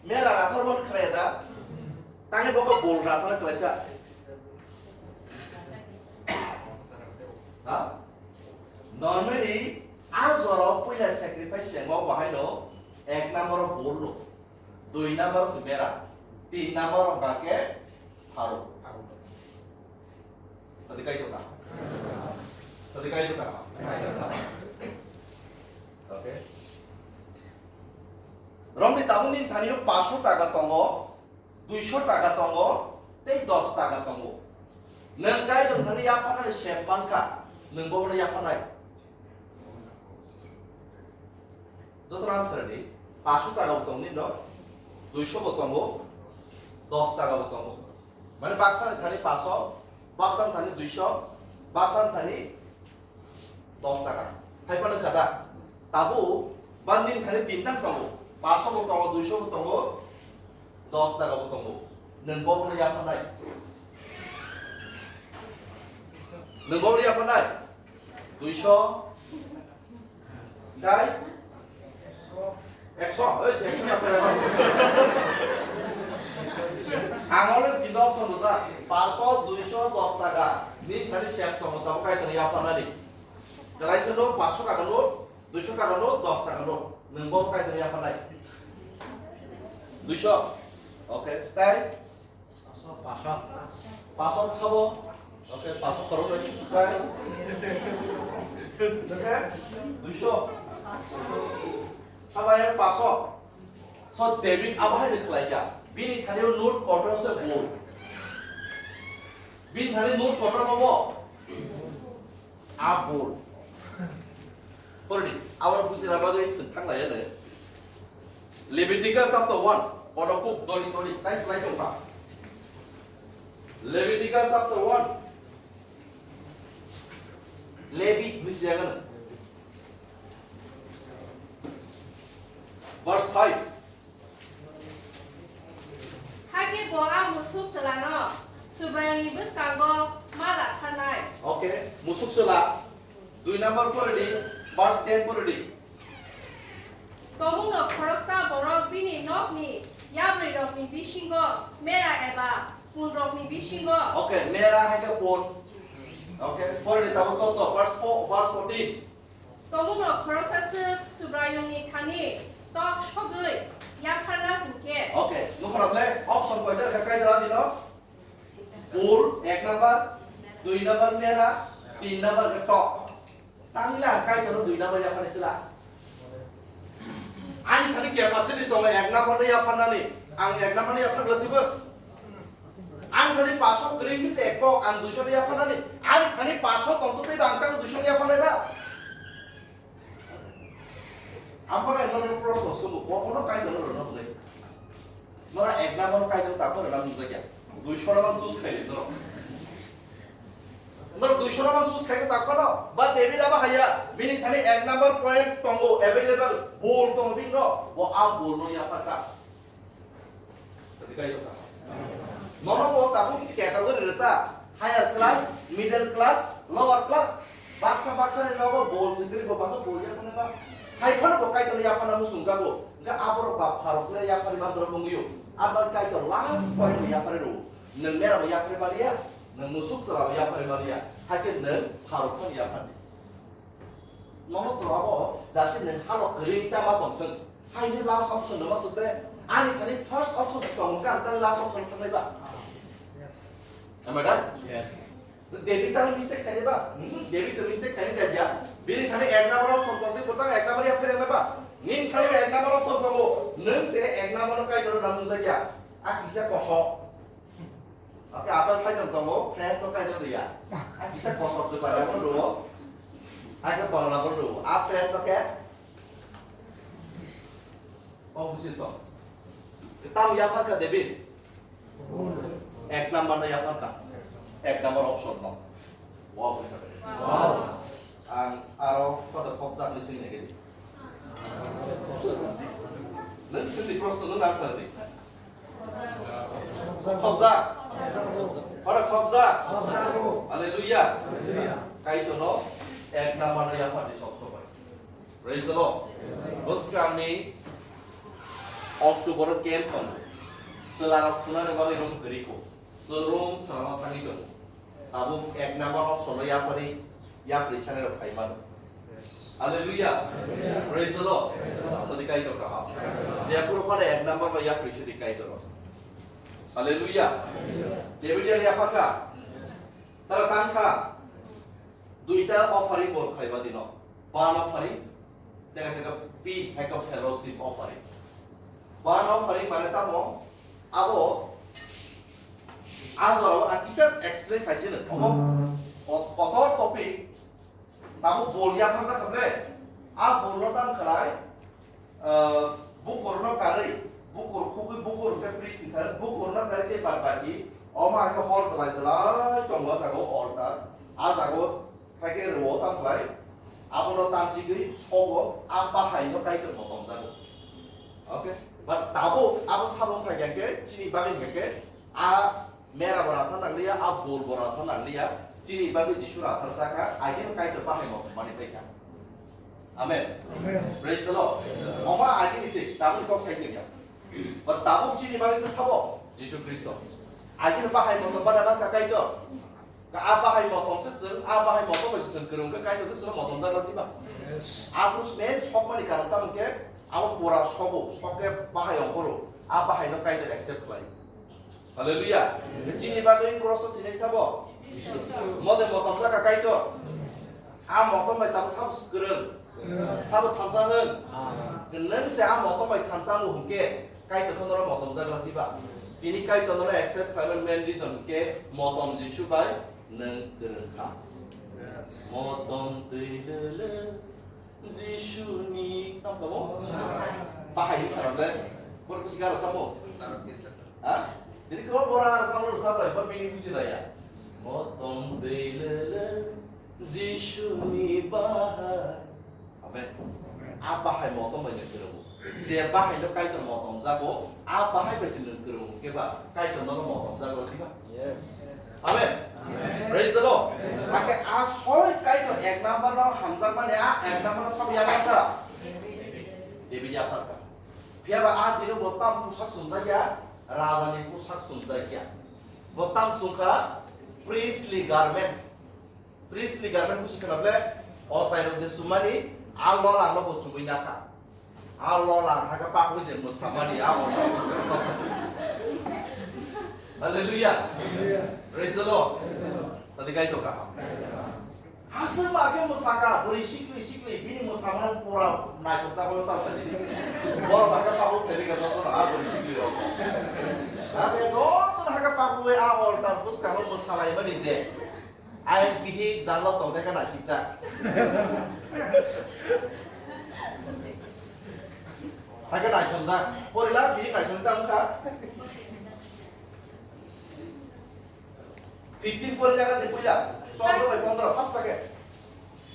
Mera rathar bo khlai da. Tangwi bokho bol rathar khlaisa. Ha? Normally, a jora o puila sacrifice chengma o bahai no, ek number o bol no, dui number o se mera, tin number o hwnkha khe pharo. Tadi kai tongkha. Tadi kai tongkha. Okay. Romni tabuk nini thani o paso taka tongo. Duiso taka tongo, tei dos taka tongo. Nwng Kaitor thani yapharnani sep mankha, nwng bobono yapharnai. Jotono answer di, paso taka bo tongo nini rok, duiso bo tongo, dos taka bo tongo. Mane baksa ni thani paso, baksa ni thani duiso, baksa ni thani dos taka. Hai phano kha da. Tabuk banding thani tin tang tongo. Paso bo tongo, duiso bo tongo, dos taka bo tongo. Nwng bobono yapharnai. Nwng bobono yapharnai. Duiso. Dai. Ekso, oi, ekso na pera. Ang already tinta option bosa. Paso, duiso, dos taka. Ni thani sep tongo, tabuk Kaitor yapharnani. Kalaisa no, paso taka no, duiso taka no, dos taka no. Nwng bo Kaitor yapharnai. Duiso. Okay, tai. Pasok sabo. Okay, pasok khorok bai. Kai. Okay. Duiso. Sabo yang pasok. So David abo hai khlai kha. Bini thani o note kotor se bol. Bini thani note kotor bo. A bol. Pordi, abo buji raba gai sing thang lai le. Leviticus chapter one, kodo kuk dori dori, tai sulai tong ba. Leviticus chapter one. Levi buji ya kan? Verse five. Hakhe bo a musuk chwlano Subraiyungni bwskango ma ratharnai. Okay, musuk chwla. Dui number pore di, verse ten pore di. Tomungno khoroksa borok bini nokni yabrwirokni bisingo mera eba punrokni bisingo. Okay, mera hai khe pun. Okay, pore di tabuk chotto, verse four, verse fourteen. Tomungno khoroksa swk Subraiyungni thani tok sogwi yapharna hwn khe. Okay, nukharok le option koita rwkha Kaitor ani no? Bul, ek number, dui number mera, tin number khe tok. Tangwi la Kaitor no dui number yapharnai sila. Ani thani capacity tongo ek number no yapharnani. Ang ek number no yaphar glak dibo. Ang thani paso kwrwi khe se ekko, ang duiso ni yapharnani. Ani thani paso tongtwtwi ba ang tang duiso ni yapharnai ba. Ang phano nono proshno swngo, bo bono Kaitor no rwna hwnwi. Nora ek number no Kaitor takho rwna nukjakya. Duiso no mang choose khaili norok. Norok duiso no mang choose khaikhe takho no. Ba David abo haiya, bini thani ek number point tongo, available, bol tongo bini rok. Bo ang bol no yapharkha. Nono bo tabuk category rwta, higher class, middle class, lower class. Baksa baksa ni nogo bol singkri bo bangma bol ya phano ba. Hai phano bo Kaitor ya phano musung jago. Ga aborok ba pharok le ya phari mandro bongyo. Aba Kaitor last point ya phari ro. Nang mera bo ya phari baliya, nang musuk sala bo ya phari baliya. Hakhe nwng pharok phano yaphardi. Nono to abo jati nwng halok kwrwi tama tongthwng. Haini last option no ma swk de. Ani thani first option tong kha, ang tani last option thangnai ba. Yes. Am I right? Yes. David tang mistake khaini ba? Hmm, David to mistake khaini ja ja. Bini thani ek number option tong di, botang ek number ya phere na ba. Ning thani ek number option tongo. Nwng se ek number no kai doro na mung ja ja. A kisa kosok. Oke, apple khai dong tongo, fresh no kai dong ya. A kisa kosok to sa ya ko do. A ke kola na ko do. A fresh no ke. Oh, busi to. Tam ya pha ka David. Ek number no yapharkha. Ek number option no. Wow, kisa. Wow. Ang aro kotor khopjak ni sini lagi. Nwng sini prosto nwng answer di. Khopjak. Ora khopjak. Hallelujah. Kaitor no ek number no yaphardi sob sobai. Praise the Lord. Bwskangni October o camp tongo. Chwlarok thunani bagwi room kwrwi kho. Chwng room chwlano thangwi tongo. Tabuk ek number option o yapari, yapri sanai rok phai mano. Hallelujah. Praise the Lord. Sadi Kaitor kaham. Jepuro pada ek number ba yapri sadi Kaitor. Hallelujah. David ya yapaka. Tara tangkha. Duita offering bor khlaiba dino. Burnt offering, tei kaisa khe peace hai khe fellowship offering. Burnt offering mane tamo? Abo a jorao ang kisa explain khaisino. Omo ko-, kotor topic, tamo bol yapharjak kha ble. A bolno tang khlai, Ah, bukurno karwi, bukur khugwi bukur hwnkhe priest wngkha, bukurno karwi tei bad baki, omo hai khe hor chwlai chwlai tongo o jaga o altar, a jaga o hai khe rwo tang khlai, abono tansigwi sogo, a bahaino Kaitor motom jago. Okay? But tabuk abo sabo wngkha khe chini bagwi hwnkhe a Mera bo rathar nangliya, a bol bo rathar nangliya, chini bagwi Jisu rathar sakha, agini Kaitor bahai motom mani paikha. Amen. Amen. Praise the Lord. Omo agini se, tabuk kok sai kya. But tabuk chini bagwi khe sabo, Jisu Kristo. Agini bahai motom mani mankha Kaitor. Ka a bahai motom se chwng, a bahai motom bai se chwng kwrwng khe Kaitor khe chwngno motom jak lak diba? Yes. A phrus main sokmani karon tamo khe, abo pura sogo, sok khe bahai ongkhoro, a bahaino Kaitor accept khlai. Hallelujah. Chini bagwi cross o thwinai sabo? Mode motom jaka Kaitor. A motom bai tamo sabo kwrwng. Sabo thansa hwn. Nwng se a motom bai thansa hwn hwnkhe Kaitor khe norok motom jagla diba? Tini Kaitor norok accept khlaimani main reason hwnkhe motom Jisu bai nwng kwrwng kha. Yes. Motom twi lele. Jisuni, tamo tamo? Bahai ni sarap le? Bor kusi gara samo? Ha? Jadi kau bora samo lu sab lai, bor mini kusi lai ya. Motom beilele, Jisuni bahai. Amen. A bahai motom bai nang kwrwngo. Je bahai no Kaitor motom jago, a bahai bai se nang kwrwngo khe ba, Kaitor no motom jago, thik ba? Yes. Amen. Amen. Praise the Lord. Hakhe a soi Kaitor ek number no hamjakmani a ek number no sabo yapharkha. David yapharkha. Phiya ba a dino bo tam pusak sumjakya, raja ni pusak sumjakya. Bo tam sumkha priestly garment. Priestly garment kusi khna ble, o sairok je sumani, a lola no bo chumui nakha. A lola haka pakwi je mwsamani, a lola. Hallelujah. Praise the Lord. Tadi kaitor kaham. Aswk ma khe mwsaka, bwrwi sikli sikli, bini mwsamani pura naithok chapang ta sadi. Borok haka pakwi thaibi ka joto no, a bwrwi sikli rok. Ake joto no haka pakwi a altar bwskango mwsalaimani je. Ayang bihik janla tongthai khe naisikjak. Hai khe naisongjak. Porila bihik naisong ta wngkha. Fifteen pori jaga de puila. Chowdo bai pondro hapsa khe.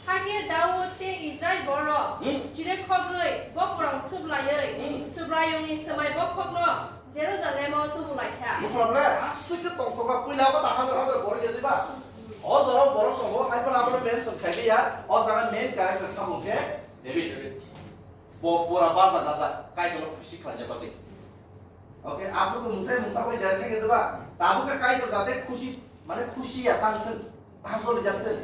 Hakhe Daud tei Israil borok Hmm. chire khogwi bokhorok sublaiwi Hmm. Subraiyungni swmai bokhokno Jerusalemo tubu lai kha. Bukhorok le aswk khe tong tongma puila bo ta hazar hazar borok ya diba? O jora borok tongo, hai phano abono mention khai liya, o jaga main character samung khe David. Bo pura baja gaja, Kaitorno khusi khlaina bagwi. Okay, aphuru to mungsai mungsa bai derek khe diba? Tabuk khe Kaitor jate khusi, mane khusi ya tang thung. Tajoli jat twi.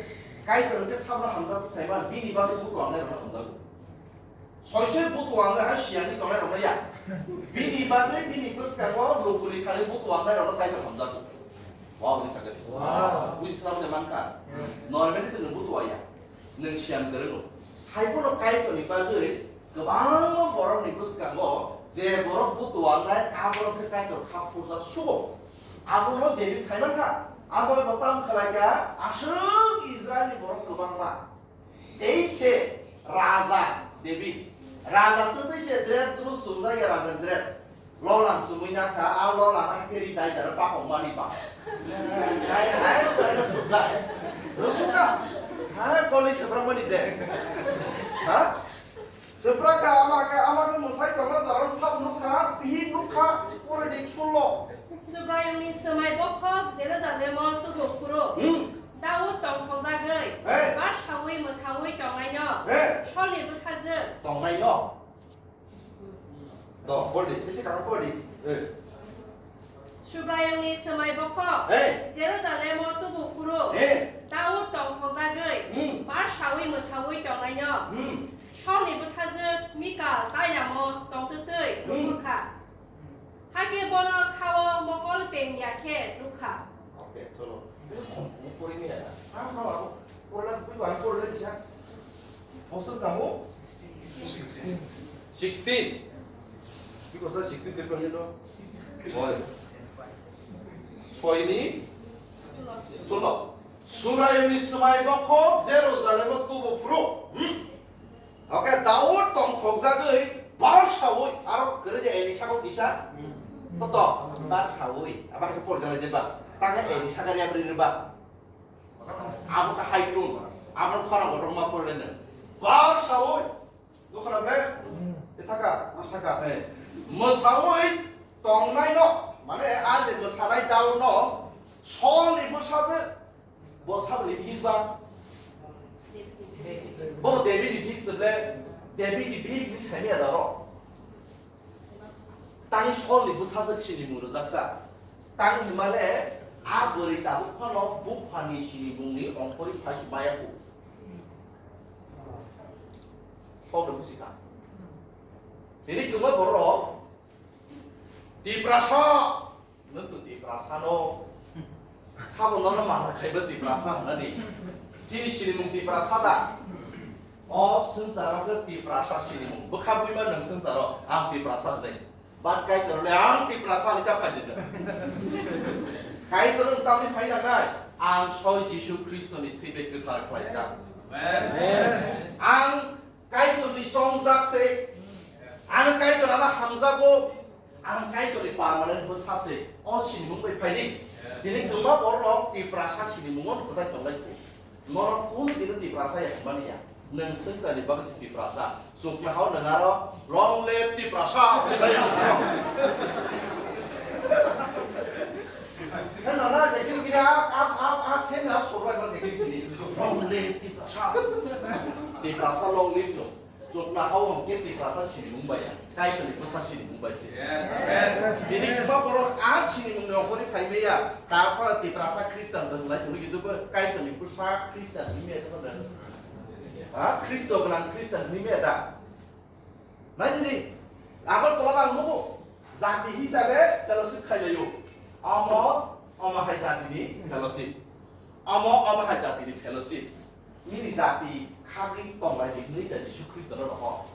Kaitor hwnkhe sabno hamjak bwsai man, bini bagwi butuangnai rokno hamjago. Soi soi butuangnai hai siyangwi tongnai rokno ya. Bini bagwi bini bwskango lukuni thani butuangnai rokno Kaitor hamjago. Wow, ni sakhe. Wow. Buji slam de mankha. Yes. Normally to nwng butua ya. Nwng siyang kwrwngo. Hai bono Kaitorni bagwi kwbangma borokni bwskango je borok butuangnai, a borok khe Kaitor kha phurjak sugo. Abono David saimankha. Abo bo tam khlaikha, aswk Israilni borok kwbangma. Tei se raja David. Raja twtwi se dress drus chumjak ya, raja dress. Lolang chumui nakha, a lolang a keri dai jara pakong mani ba. Dai, dai, dai, sukha. Rusukha. Ha, koli sebrang mani je. Ha? Sebrang kha, ama kha, ama khe mwsai tongma jaran sab nukha, bihik nukha, pore dik sullo. Subraiyungni swmai bokhok Jerusalemo tubu phuru. Hmm. Daud tongthokjagwi, Hey. Barsaui mwsaui tongnaino, Hey. Solni bwsajwk. Tongnaino? Do, pore di, bisi kang pore di. Eh. Subraiyungni swmai bokhok, Hey. Jerusalemo tubu phuru, Hey. Daud tongthokjagwi, Hmm. Barsaui mwsaui tongnaino, Hmm. Solni bwsajwk Mikal tailamo tongtwtwi Hmm. nukhurkha. Hakhe bono khao mokol peng ya khe nukha. Okay, cholo. Bisi khom khom pore ni ya. Ang no, ang pore la, bui ang pore la kisa. Bosor kamo? Sixteen. Sixteen. Biko sa sixteen kiri pahini no? Boy. Soini? Suno. Subraiyungni swmai bokhok Jerusalemo tubu phuru. Hmm? Okay, Daud tongthokjagwi barsaui, aro kwrwi de Elisa kok kisa? Toto, barsaui. Abo hai porjalai de ba? Tanga Elisa gari abri de ba? Abo kha hai tun. Abo khorang kotor ma porle ne. Barsaui. Dukha na bre? Ethaka, asaka, eh. Mwsaui tongnaino, mane a je mwsanai Daudno Solni bwsajwk. Bo saboni bihik ba? Bo Davidni bihik se ble, Davidni bihik ni saimaya daro. Tani Solni bwsajwk sinimung rwjaksa. Tani himale a bwrwi tabuk phano buphani sinimungni ongkhorwi phai si maya kho. Kok de busi kha. Tini kwma borok Tiprasa. Nwng to Tiprasa no. Sabo nono mala khaiba Tiprasa hwnani. Chini sinimung Tiprasa da. O swngcharo khe Tiprasa sinimung. Bwkha buima nwng swngcharo ang Tiprasa hwnwi. But Kaitor le ang Tiprasa ni ta phai de. Kaitor nwng tamni phai nangai. Ang soi Jisu Khristo ni thwi bai kwthar khlaijak. Amen. Ang Kaitor ni chongjak se. Ang Kaitor ano hamjago. Ang Kaitorni permanent bwsa se, o sinimung bai phai di. Tini kwma borok Tiprasa sinimungo kwchai tonglai kho. Norok kunu dino Tiprasa ya hwnmani ya. Nwng swngcharni bagwi se Tiprasa. Chukma hao nwng aro long live Tiprasa hwnwi bai ya. Hwnna na je kini kini a, a, a, a, sem na sorbai ma je kini kini. Long live Tiprasa. Tiprasa long live no. Chukma hao hwnkhe Tiprasa sinimung bai ya, Kaitorni bwsa sinimung bai se. Yes, yes. Tini kwma borok a sinimungni ongkhorwi phai maya, ta phano Tiprasa Khristan jwng lai phunukhe dubui Kaitorni bwsa Khristan hwnwi maya ta phano. Ha? Khristo gwnang Khristan hwnwi maya ta? Nai nini, Agartala ang nugo, jati hisabe fellowship khai laio. Amo, omo hai jatini fellowship. Amo, omo hai jatini fellowship. Nini jati khagwi tonglai di hwnwi da Jisu Khristo no rohor.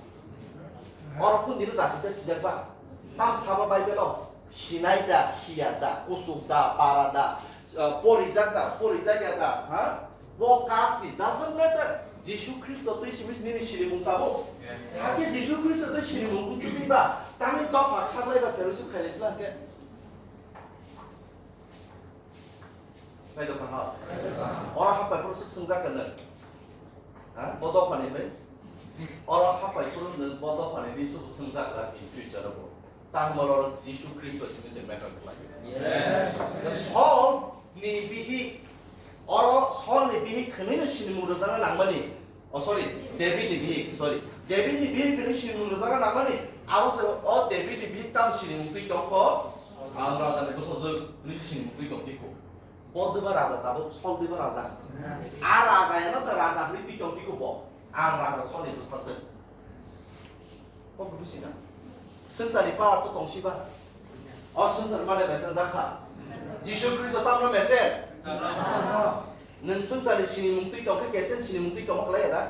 Oro kundino jati ta sijak ba? Tam sabo Bible o sinai da, siya da, kusuk da, para da, uh, porijak da, porijak ya da, ha? Bo kasti, doesn't matter. Jisu Khristo twi simi nini sinimung tabo. Hakhe Jisu Khristo twi sinimung twi ba, tangwi dopha khaklai ba fellowship khailai sila hwnkhe. Naitokma ha. Oro hapai phuru se swngjak khe nwng. Ha? Bo dophani hwnwi? Oro hapai phuru nwng bo dophani hwnwi se swngjak khe in future o bo. Tangmalo Jisu Khristo simi se matter khlai. Yes. Saul ni bihik, oro Saul ni bihik khwnwi no sinimung rwjakna nangmani. Oh, sorry, David ni bihik, sorry. David ni bihik hwnwi sinimung rwjakna nangmani. Abo se o David ni bihik tam sinimung twi tongkho. Ang raja ni bwsajwk hwnwi sinimung twi tongkho. Bo deba raja tabuk, Sol deba raja. A raja ya no sa raja hwnwi twi tong tiko bo. Ang raja Solni bwsajwk. Kok budu sina. Swngcharni power to tong siba. O swngchar mane mesen jakha. Jisu Khristo tamno mesen. Nwng swngcharni sinimung twi tong khe kesen sinimung twi tongma klai ya da?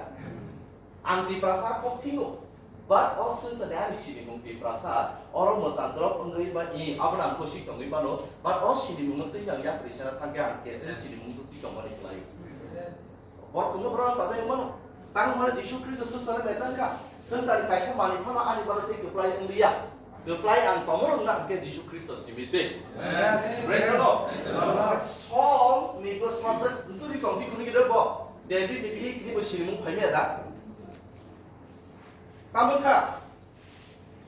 Ang Tiprasa kok thingo. But o swngcharni ani sinimung Tiprasa, oro mwchang drop wngwi ba i, abono ang kosik tongwi mano. But o sinimung no twi ang yapri sana thangkhe ang kesen sinimung twi tongmani klai. Borok tongma borok chajak mano. Tang mano Jisu Khristo swngcharni mesan kha. Swngcharni kaisa manwi phano ani bagwi tei kwplai wng liya. Kwplai ang tongmano wngna hwnkhe Jisu Khristo simi se. Praise the Lord. Sol ni bwsajwk ntwiri tong di kunu gider bo. David ni bihik ni bo sinimung phaimaya da. Tamo kha.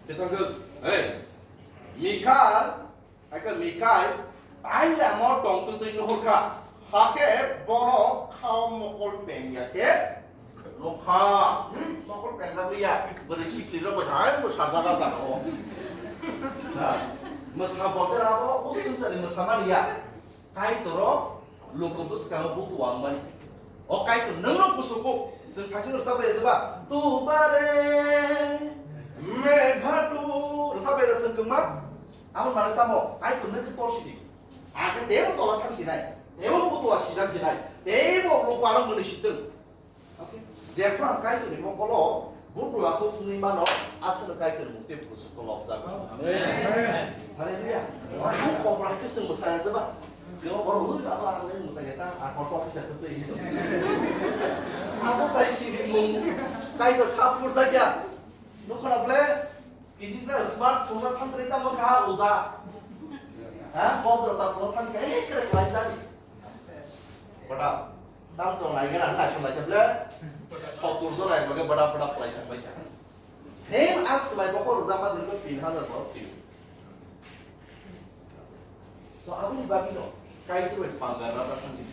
Betang khe, hey, Mikhal, hai khe Mikhal, tai lamo tongtwtwi nuhur kha. Hakhe bono khao mokol pengya khe nukha. Hmm, mokol pengjak liya. Bwrwi sikli rok bo hai bo sajak a jaga o. Ha, mwsa bote rabo, o swngcharni mwsa mani ya. Kaitor o luku bwskango butu wangmani. O Kaitor nwngno kusugo. Chwng thasing rwchap lai diba? Tubare meghatu. Rwchap lai da chwng kwma. Abo mane tamo? Kaitor nwng khe tor sidi. Ake tebo tola thang sinai. Tebo butu wa sidang sinai. Tebo luku ano mwnwi sidwng. Okay. Jephru ang Kaitorni mokolo butu aswk wngwi mano, aswkno Kaitorni mung tei buku swkno lobjago. Amen. Hallelujah. Oro hai kokra hai khe chwng mwsai rwdwba. Kebo borok ui abo ang nai mwsai khe ta, a kotor kisa kwtwi hinwi tong. Abo bai sini mung Kaitor kha purjakya. Nukho na ble, kisi sa smartphone no thang kwrwi tamo kha uja. Ha, bodro ta phone thang khe, eh, kre khlai jani. Bada, tam tong lai gana, na song lai khe ble, sotur jon lai bage bada bada khlai thang bai kha. Same as mai bokol rwjakma din ko tin hajar borok thwi. So, aboni bagwi no, Kaitor bai pangar rada thang di.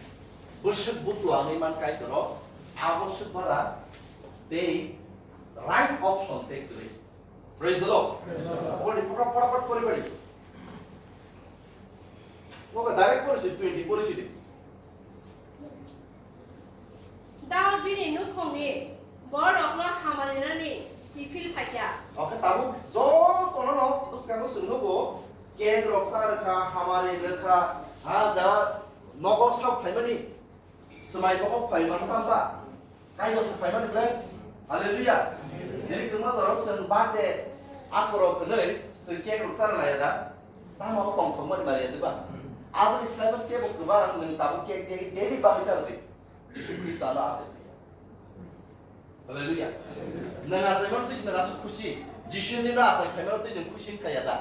Bwswk butu angwi man Kaitor o, abo swk bara, tei right option tei kwrwi. Praise the Lord. Praise the Lord. Pori, pora, pora, pora, pori, pori. Oke, direct pori si, twenty pori si di. Daud bini nukhungni borokno hamarinani kiphil phaikha. Oke, tabuk jotono no bwskango chwng nugo, cake rok cha rwkha, hamari rwkha, ha ja nogo sak phaimani, swmai bokhok phaimani tamba, Kaitor se phaimani ble. Hallelujah. Nini kwma jorok chwng birthday akorok hwnwi chwng cake rok cha rwlaiya da? Tamo tongthokmani maliya diba? Aboni slaibo teibo kwbang nwng tabuk cake daily daily bagwi cha rwdi. Jisu Khristo ano asai phaikha. Hallelujah. Nwng achaimano twi se nwng aswk khusi. Jisu nino achai phaimano twi nwng khusi wngkha ya da?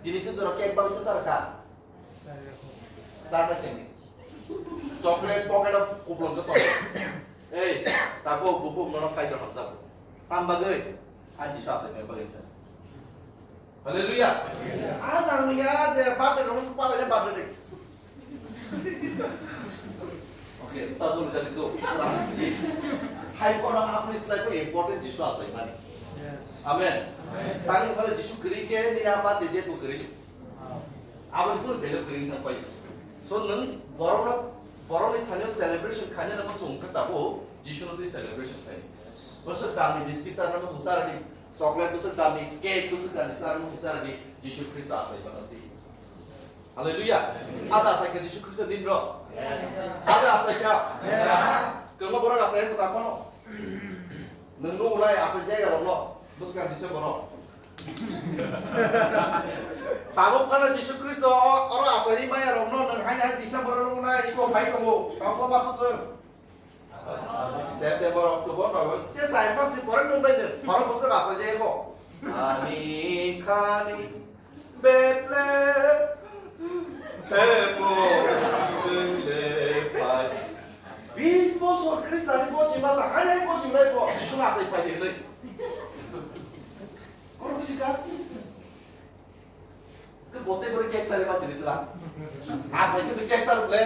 Tini se jora cake bagwi se cha rwkha. Charna sini. Chocolate pocket o kuplung khe tongo. Ei, tako buphuk nono Kaitor hamjago. Tam bagwi? Ang Jisu achai phaima bagwi sa. Hallelujah. A nang ya je birthday rok pala ya birthday. Okay, ta joli jali do. Hai kono apni slai ko important Jisu achai mani. Yes. Amen. Amen. Tang mane Jisu kwrwi khe nini apa de de ko kwrwi. Aboni kunu belo kwrwi thang pai. So nwng borokno, borokni thani celebration khaina nang muchung khe tabo Jisu no twi celebration khai. Bwswk dami biscuit charna muchung charadi, chocolate bwswk dami, cake bwswk dami charna muchung charadi, Jisu Khristo achai bana twi. Hallelujah. Ada achai khe Jisu Khristo din ro. Ada achai kha. Kwma borok achai kha ta kono. Nwng nuknai asai jaga rokno bwskang December o. Tabuk phano Jisu Khristo oro asai maya rokno nwng haino hai December o nuknai iko phai tongo. Tamo ma sotwng? September, October, November. Te sai mas ni pore nuknai nwng. Phano bwswk asai jaya kho. Ani khani Bethlehem o nwng le phai. Bis bosor Khristani bosni masa, hai hai bosni lai bo, Jisu no asai phai di hinwi. Koro bisi ka? Ke bote kore cake sari masi ni sila. Asai ke se cake sari ble.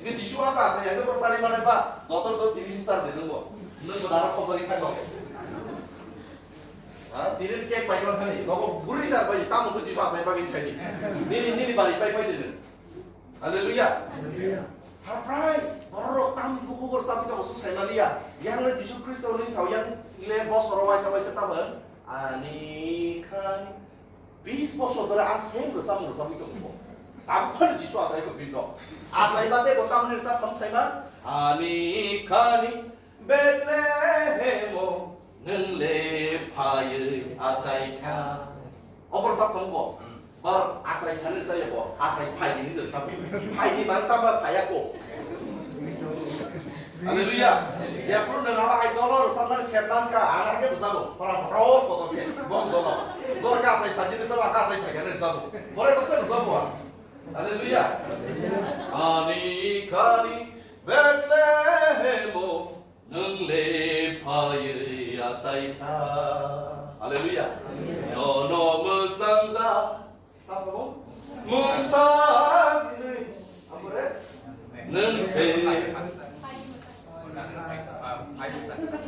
Ke Jisu asa asai, ke bor sari mane ba, dotor do tini sari de nungbo. Nungbo dara khobda ni thangbo. Ha, tini cake pai man khani, nogo guri sar pai, tamo ko Jisu asai bagin chai ni. Nini, nini bari pai pai de. Hallelujah. Hallelujah. Surprise! Borok tam bukhuk rwchapwi tongo, chwng sai maliya. Yang le Jisu Khristo ni sao yang le bosoro waisa waisa tamo. Ani khani. Bis bosor dhore a same rwchapmung rwchapwi tongo. Tabuk phano Jisu achai ko bini no. Achai ma tei bo tamni rwchap phano sai ma. Ani khani. Bethlehem o nwng le phaiwi achai kha. Obor sap tong bo. Bor achai kha ni saya bo. Achai phai ni je sap. Phai ni man tamba phai ako. Hallelujah. Jephru nwng aba hai dolor sap nang set man ka. Ana ke sabo. Para pro ko to ke. Bong dolor. Bor ka achai phai ni sabo, ka achai phai ni sabo. Bor ko sabo. Hallelujah. Ani khani Bethlehem o nwng le phaiwi achai kha. Hallelujah. Nono mwsangja. Tamo? Mungsa. Amore? Nwng se.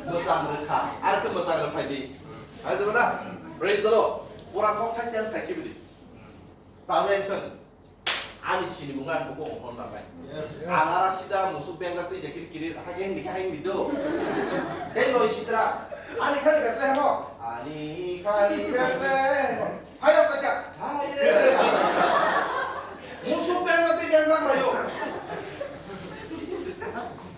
Mwsang rwkha. Ar khe mwsang rwphai di. Hai dibana? Praise the Lord. Pura kok thai sense khai kibidi. Chajai thung. Ani sinimung ang buko hon na bai. Yes. Ang ara sida musuk bengjak twi jakir kirir, hage hindi ka hindi do. Tei loi sitra. Ani khani betle mo. Ani khani betle. Hai asaka. Hai re. Musuk bengjak twi bengjak rayo.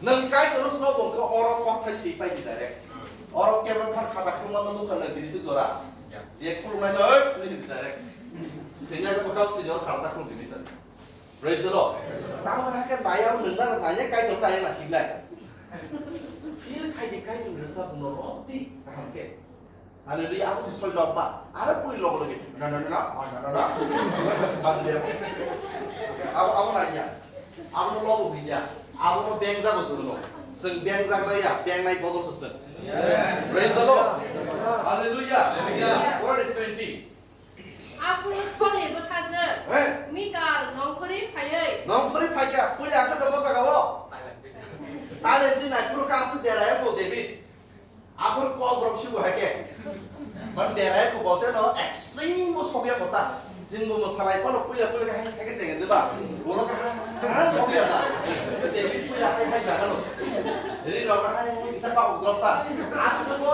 Nang kai terus no bongko oro kok thai si pai di direct. Oro camera thar khata khuma no nukha nang diri se jora. Je khulumnai no, oi, khulumnai direct. Senior ko kau senior kharta khulum dini san. Praise the Lord. Tamo hake naya nengna naya kai tong naya nasik nai. Feel khai di kai tong resa buno roti kaham ke. Hallelujah, aku si soi log ma. Ara pui log lagi. Na na na na, oh, na na na. Bang dia. Aku aku nanya. Aku no lobo binya. Aku no bengja ko suruno. Seng bengja naya, beng nai bodol sesek. Praise the Lord. Hallelujah. Hallelujah. What is twenty? Aphuru Solni bwsajwk, eh? Mikal nongkhorwi phaiwi. Nongkhorwi phaikha, puila ang khe bwsajwk o. Talent di nai phuru kasu deraya bo David. Aphuru kok rok sibu hai khe. Man deraya ko bolte no extreme o sokya kota. Jing bo mwsalai phano puila puila khe hai khe jeng de ba. Bolo khe ha sokya da. David puila hai hai jaga no. Ri rok hai hai kisa pa drop ta. Aswk no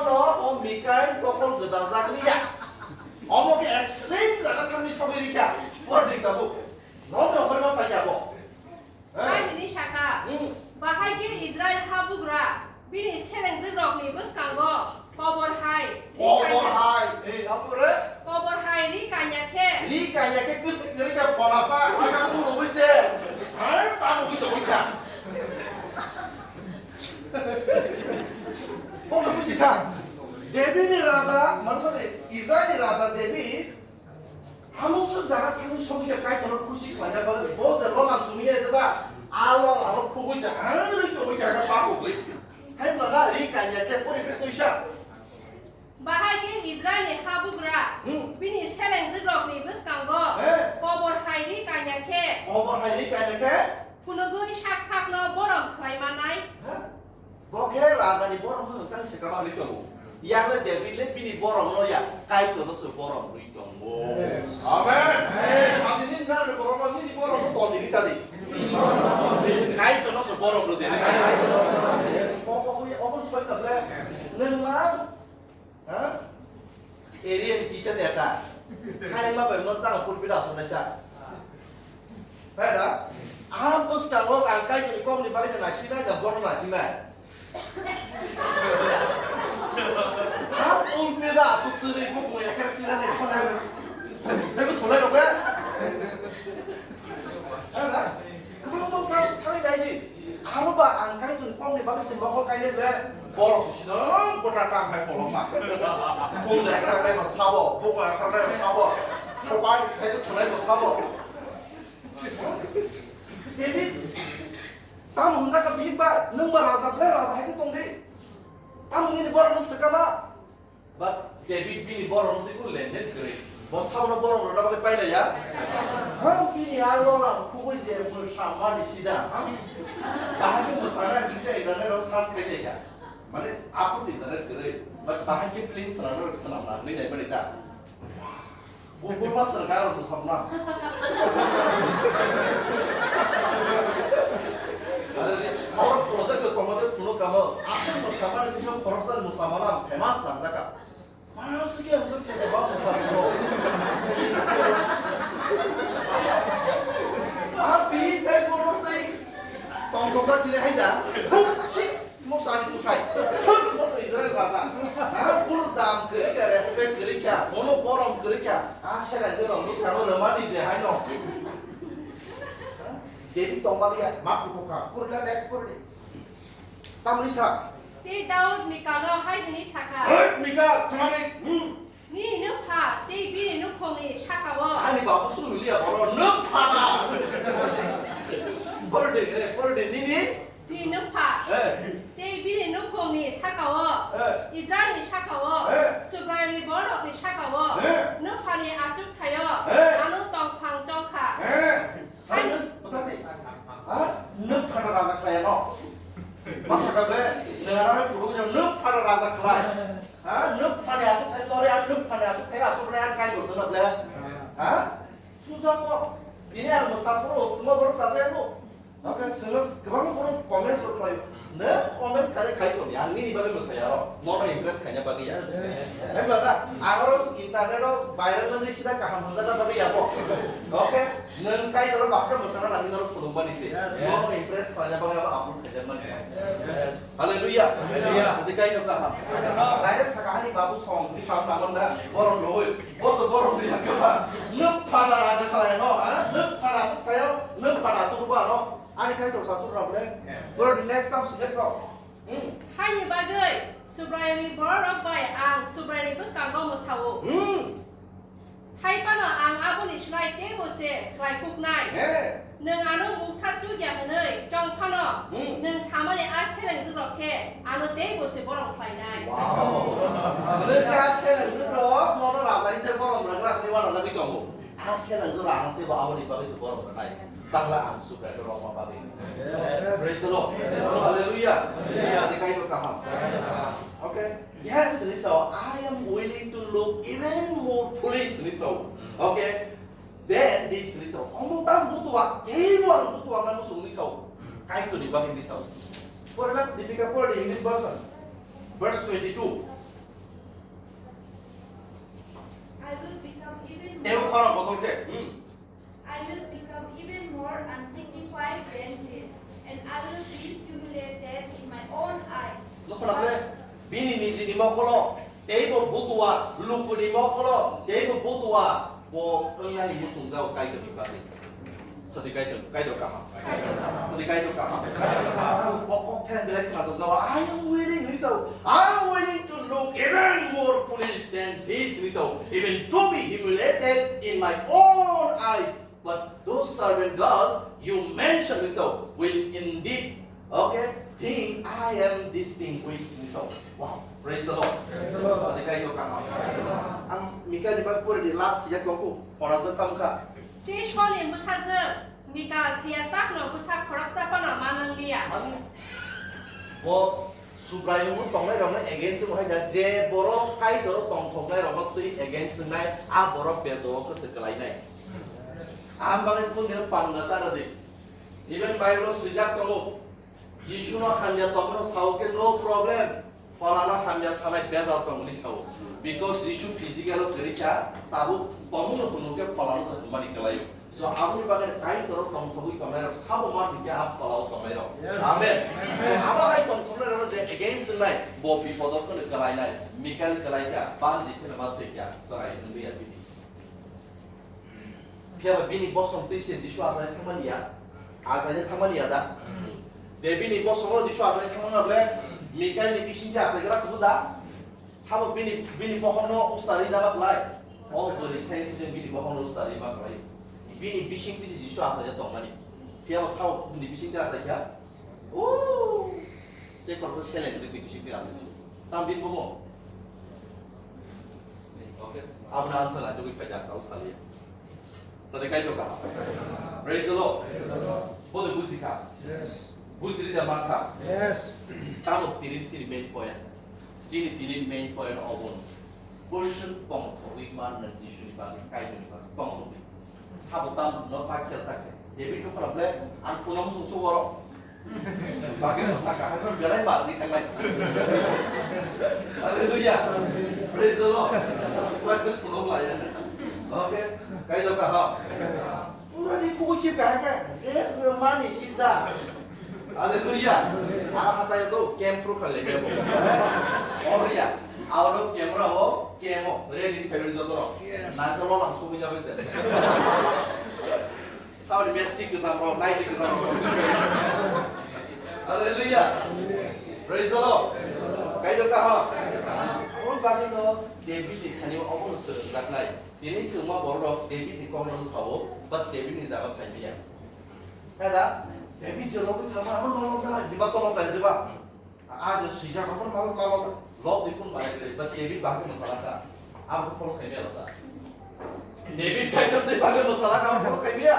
o Mikal kokol gedal jak liya. Omo khe extreme jaga thangni sogwi rikha. Pora dik tabuk. Nono okhorma paikha bo. Eh? Bahini sakha. Hmm. Bahai khe Israel habugra bini selengjwk rokni bwskango kobor hai. Kobor hai. Eh, abore? Kobor hai ri kanya khe. Ri kanya khe kwswk kwrwi kha pholasa, aga phuru bwse. Hai, tamo kito kha. Kok buji kha? David ni raja, mane sorry, Israel ni raja David, amo swk jaga thangwi sogwi kha Kaitorno khusi khlaina bagwi, bo je lolam chumui ya deba, a lolam no khugui se, ha, rwi tongwi kha, kha pa khugui. Hai bwla ri kanya khe pori phe tuisa. Bahai khe Israel ni habugra, hmm, bini selengjwk rokni bwskango, eh, kobor hai ri kanya khe, kobor hai ri kanya khe, phunugwi sak sakno borom khlai manai. Ha? Bo khe raja ni borom no tang se kama ri tongo. Yang le David le bini borom no ya, Kaitor no se borom ri tongo. Yes. Amen. Amen. Ani ni ngar borom no ni borom no ton ni sadi. Kaitor no se borom ri de. Ko ko ye obon soi na ble. Nang lang. Ha? Area ni kisa neta. Hai ma bai no tang pulpit asonai sa. Hai da? Ang bwskango ang Kaitorni kokni bagwi je naisinai da, bono naisinai. Ang pulpit da asuk twi bukung ekher kira ni khona. Bego thulai rok le. Hai da? Kwbangma church thangwi nai di. Aro ba ang Kaitorni kokni bagwi se mokol kainai ble. Borok se sidang gota tang hai kolokma. Bung ekra nai ba sabo, bung ekra nai ba sabo. Sopai hai khe thunai ba sabo. David, tamo hwnjak kha bihik ba, nwng ba raja ble raja hai khe tong di. Tamo nini borok no swkama. But David bini borok no twi kunu lenden kwrwi. Bo sabono borok rwna bagwi pailaiya. Ha, bini aro rang khugui je mwsa mani sida. Ha? Bahai khe mwsana kisa ibrane rok sas khe teka. Mane aphuru ibrane kwrwi. But bahai khe film swnamna rok swnamna hwnwi nai mani ta. Bo, bo ma swnam ka rok samna. Musamala ang famous langjakha. Mano sigi ang jor khe ba musamala. Happy tei borok tei tongthokjak sini hai da. Thuk si. Musa ni musai. Thuk, Musa Israel raja. Ha, buru dam kwrwi kha, respect kwrwi kha, bono borom kwrwi kha. A sera je rong musa no rwmani je hai no. Ha? David tongmani ya, ma kuku kha. Kurla next kurdi. Tamni sa. Tei Daud Mikalo hai hwnwi sakha. Hei, Mikal, thangani. Hmm. Nini nwpha tei bini nukhungni saka-o. Ani babu sung liya boro nwpha da. Pordi, eh, pordi, nini? Bini nwpha. Eh. Tei bini nukhungni saka-o. Eh. Israilni saka-o. Eh. Subraiyungni borokni saka-o. Eh. Nwphani achukthai-o. Eh. Ano tongphang chongkha. Eh. Hai. Ano, bwtharni. Ha? Nwpha da raja khlai ano. Masa ka be, nengara bai kudu jang nwpha da raja khlai. Ha, nwphani aswk khai tore, ang nwphani aswk khai, aswk khai, ang khai dosa na ble. Ha? Susa ko. Bini ang mosa puro, tuma borok saja ko. Okay, sengno kwbang borok comments rok khlaio. Nang comments khai khai toni, ang nini bagwi mosa yaro. Nono impress khaina bagwi ya. Yes. Hai bla da, ang oro internet o viral nang sida kaham hwnjakna bagwi ya ko. Okay? Nang kai toro bakha mosa na nang noro phunuk bani se. Yes. Nono impress khaina bagwi abo upload khaijak mani. Yes. Hallelujah. Hallelujah. Jadi kai to kaham. Direct saka hani babu song ni sam naman da. Borok roi. Boso borok ni kaba. Nuk phada raja kaya no, ha? Nuk phada suk kaya, nuk phada suk ba no. Ani kai to sasur rok le. Borok ni next time sijak rok. Hmm. Haini bagwi Subraiyungni bororok bai ang Subraiyungni bwskango mwsao. Hmm. Hai phano ang aboni slai teibo se khlai kuknai. He. Nwng ano mungsa chukya hwnwi chong phano, Hmm. nwng samani a selengjwk rok khe ano teibo se borom khlainai. Wow. Nwng khe a selengjwk rok nono rajani se borom rwkra hwnwi uanajagwi tongo. A selengjwk rok ano teibo aboni bagwi se borom rwnai. Tangla ang Subraiyungno rokma bagwi. Yes. Praise the Lord. Hallelujah. Hallelujah. Hallelujah. Hallelujah. Okay. Yes, hwnwi sao, "I am willing to look even more foolish," hwnwi sao. Okay? "Than this," hwnwi sao. Omo tang butua, teibo ang butua nang muchung hwnwi sao. Kaitorni bagwi hwnwi sao. Pore na, Dipika, pore di English version. Verse twenty-two. I will become even Teibo more khorang kotor khe. Hmm. I will become even more undignified than this, and I will be humiliated in my own eyes. Nukho na ble, bini nijini mokolo, teibo butua, lukuni mokolo, teibo butua, bo wngnani muchungjao Kaitorni bagwi. Sadi Kaitor, Kaitor kaham. Sadi Kaitor kaham. O kok thang belai khna to jao, "I am willing," hwnwi sao, "I am willing to look even more foolish than this," hwnwi sao, "even to be humiliated in my own eyes." But those servant girls you mentioned, so, will indeed, okay, think I am distinguished, so. Wow, praise the Lord. Praise the Lord. Tadi kayo kama. Ang Mika ni bang pura di last ya kongku, ora sa tangka. Tei Solni bwsajwk Mikal thwiya sakno bwsa khoroksa phano manangliya. Mani, bo Subraiyung tongnai rokno against wng hai da, je borok Kaitor tongthoknai rokno twi against wngnai, a borok bejao kwswk kwlainai. Ang bagwi kundino panda ta rwdi. Even Bible o swijak tongo, Jisuno hamya tongmano sao khe no problem, pholano hamya sanai bejal tongmani sao. Because Jisu physical o kwrwi kha, tabuk tongmano hwnwi khe pholano se hwnmani kwlaio. So, aboni bagwi Kaitor tongthogwi tongnai rok sabo ma thwikhe a pholao tongnai rok. Yes. Amen. So, abo hai tongthoknai rokno je against wngnai, bo bipodo kheno kwlainai, Mikael kwlai kha, banji kheno ma thwikha, chwrai wngwi ya bini. Phiya ba bini bosong twi se Jisu achai thangmani ya, achai thangmani ya da? De bini bosongo Jisu achai thangmani ble, Mikael ni bising khe achai gra kubu da? Sabo bini, bini bokhokno ustari da ba klai? O bwrwi sai se bini bokhokno ustari ma klai. Bini bising twi se Jisu achai tongmani. Phiya ba sabo bini bising twi achai kha? O, tei koroksa seleng jwk ni bising twi asai su. Tam bin bomo. Okay. Abna answer lai jogwi paida tau saliya. Tade kai to ka. Praise the Lord. Bodo buji ka. Yes. Buji rida man ka. Yes. Tamo tirin sini main point. Sini tirin main point obon. Bosong tong thogwi man na Jisu ni bagwi, Kaitor ni bagwi tong thogwi. Sabo tam no pakhel takhe. David no khorok le, ang phunam sung sung oro. Bagwi mwsakha, hai phano belai barwi thangnai. Hallelujah. Praise the Lord. Praise the Lord. Okay. Kaido kaham. Pura di kuchi bahaka. Red mani sida. Hallelujah. Ang hatai to camp pro khale debo. Oh ya. Out of camera ho, camp ho. Ready, favorite joto ro. Yes. Na chalo lang sumi jabe je. Saboni mesti kesam ro, naiti kesam ro. Hallelujah. Praise the Lord. Kaido kaham. Aboni bagwi no David ni khani obo no swngjak nai. Tini kwma borok rok David ni kok no sao, but David ni jaga phai maya. Kada David je logi thama amo no logi thama, ni baksa logi thama, diba? A je swijak amo malo malo log di kun bai de, but David bagwi mwsala kha. Abo follow khai maya sa. David khai de bagwi mwsala kha, follow khai maya.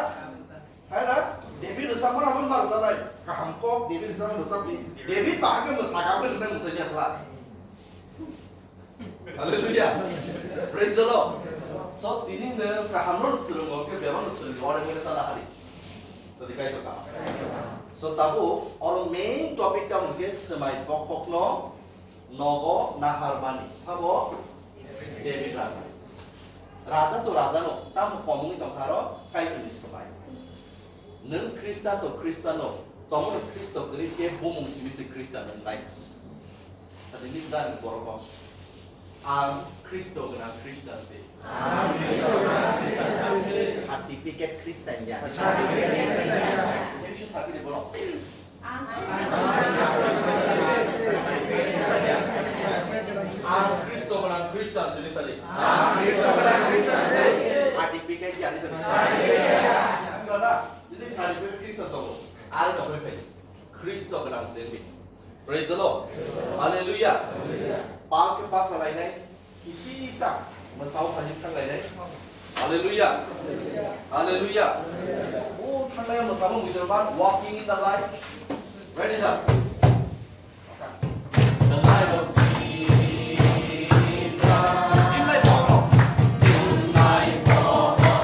Hai na? David rwchapmani abo mar sanai. Kaham kok David rwchapmani rwchap di. David bagwi mwsaka abo nang mwsanya sa. Hallelujah. Praise the Lord. So tini no kaham no swrwngo ke bebak no swrwngo ore mene tala hari. Tadi kai to kaham. So tabu oro main topic ta mungke semai bokhok no nogo naharmani sabo David raja. Raja to raja no tamo komungni tongkharo kai tini semai. Nwng Khristan to Khristan no tomo no Khristo kwrwi ke bumung simi se Khristan wngnai. Tadi ni dani borok no. Ang Khristo gwnang Khristan se. Ang Khristo gwnang Khristan se. Certificate Khristan ya. Certificate Khristan ya. Yang shu sakri borok. Ang Khristo gwnang Khristan se. Ang Khristo gwnang Khristan se ni sadi. Ang Khristo gwnang Khristan se. Certificate ya ni sadi. Certificate ya. Ang gwnang. Jadi certificate Khristan tongo. Ang nokre pe. Khristo gwnang se ni. Praise the Lord. Hallelujah. Pal ke pasa lainai. Kisi sa. Masao khajin thang lainai. Hallelujah. Hallelujah. Oh, thang lai masao muitor ban walking in the light. Ready na? The light of Jesus. In light of God. In light of God.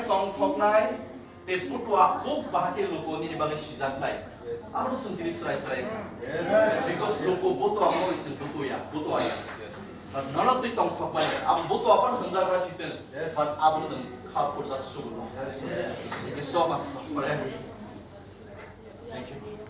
Tongthoknai, tei butua kuk bahai khe luku nini bagwi sijaknai. Abono chwng tini srai srai. Because luku butua mo isi luku ya, butua ya. But nono twi tongthokmani, abo butua pan hwnjakra siteng. But abo chwng kha purjak sugu. Thank you so much. Thank you.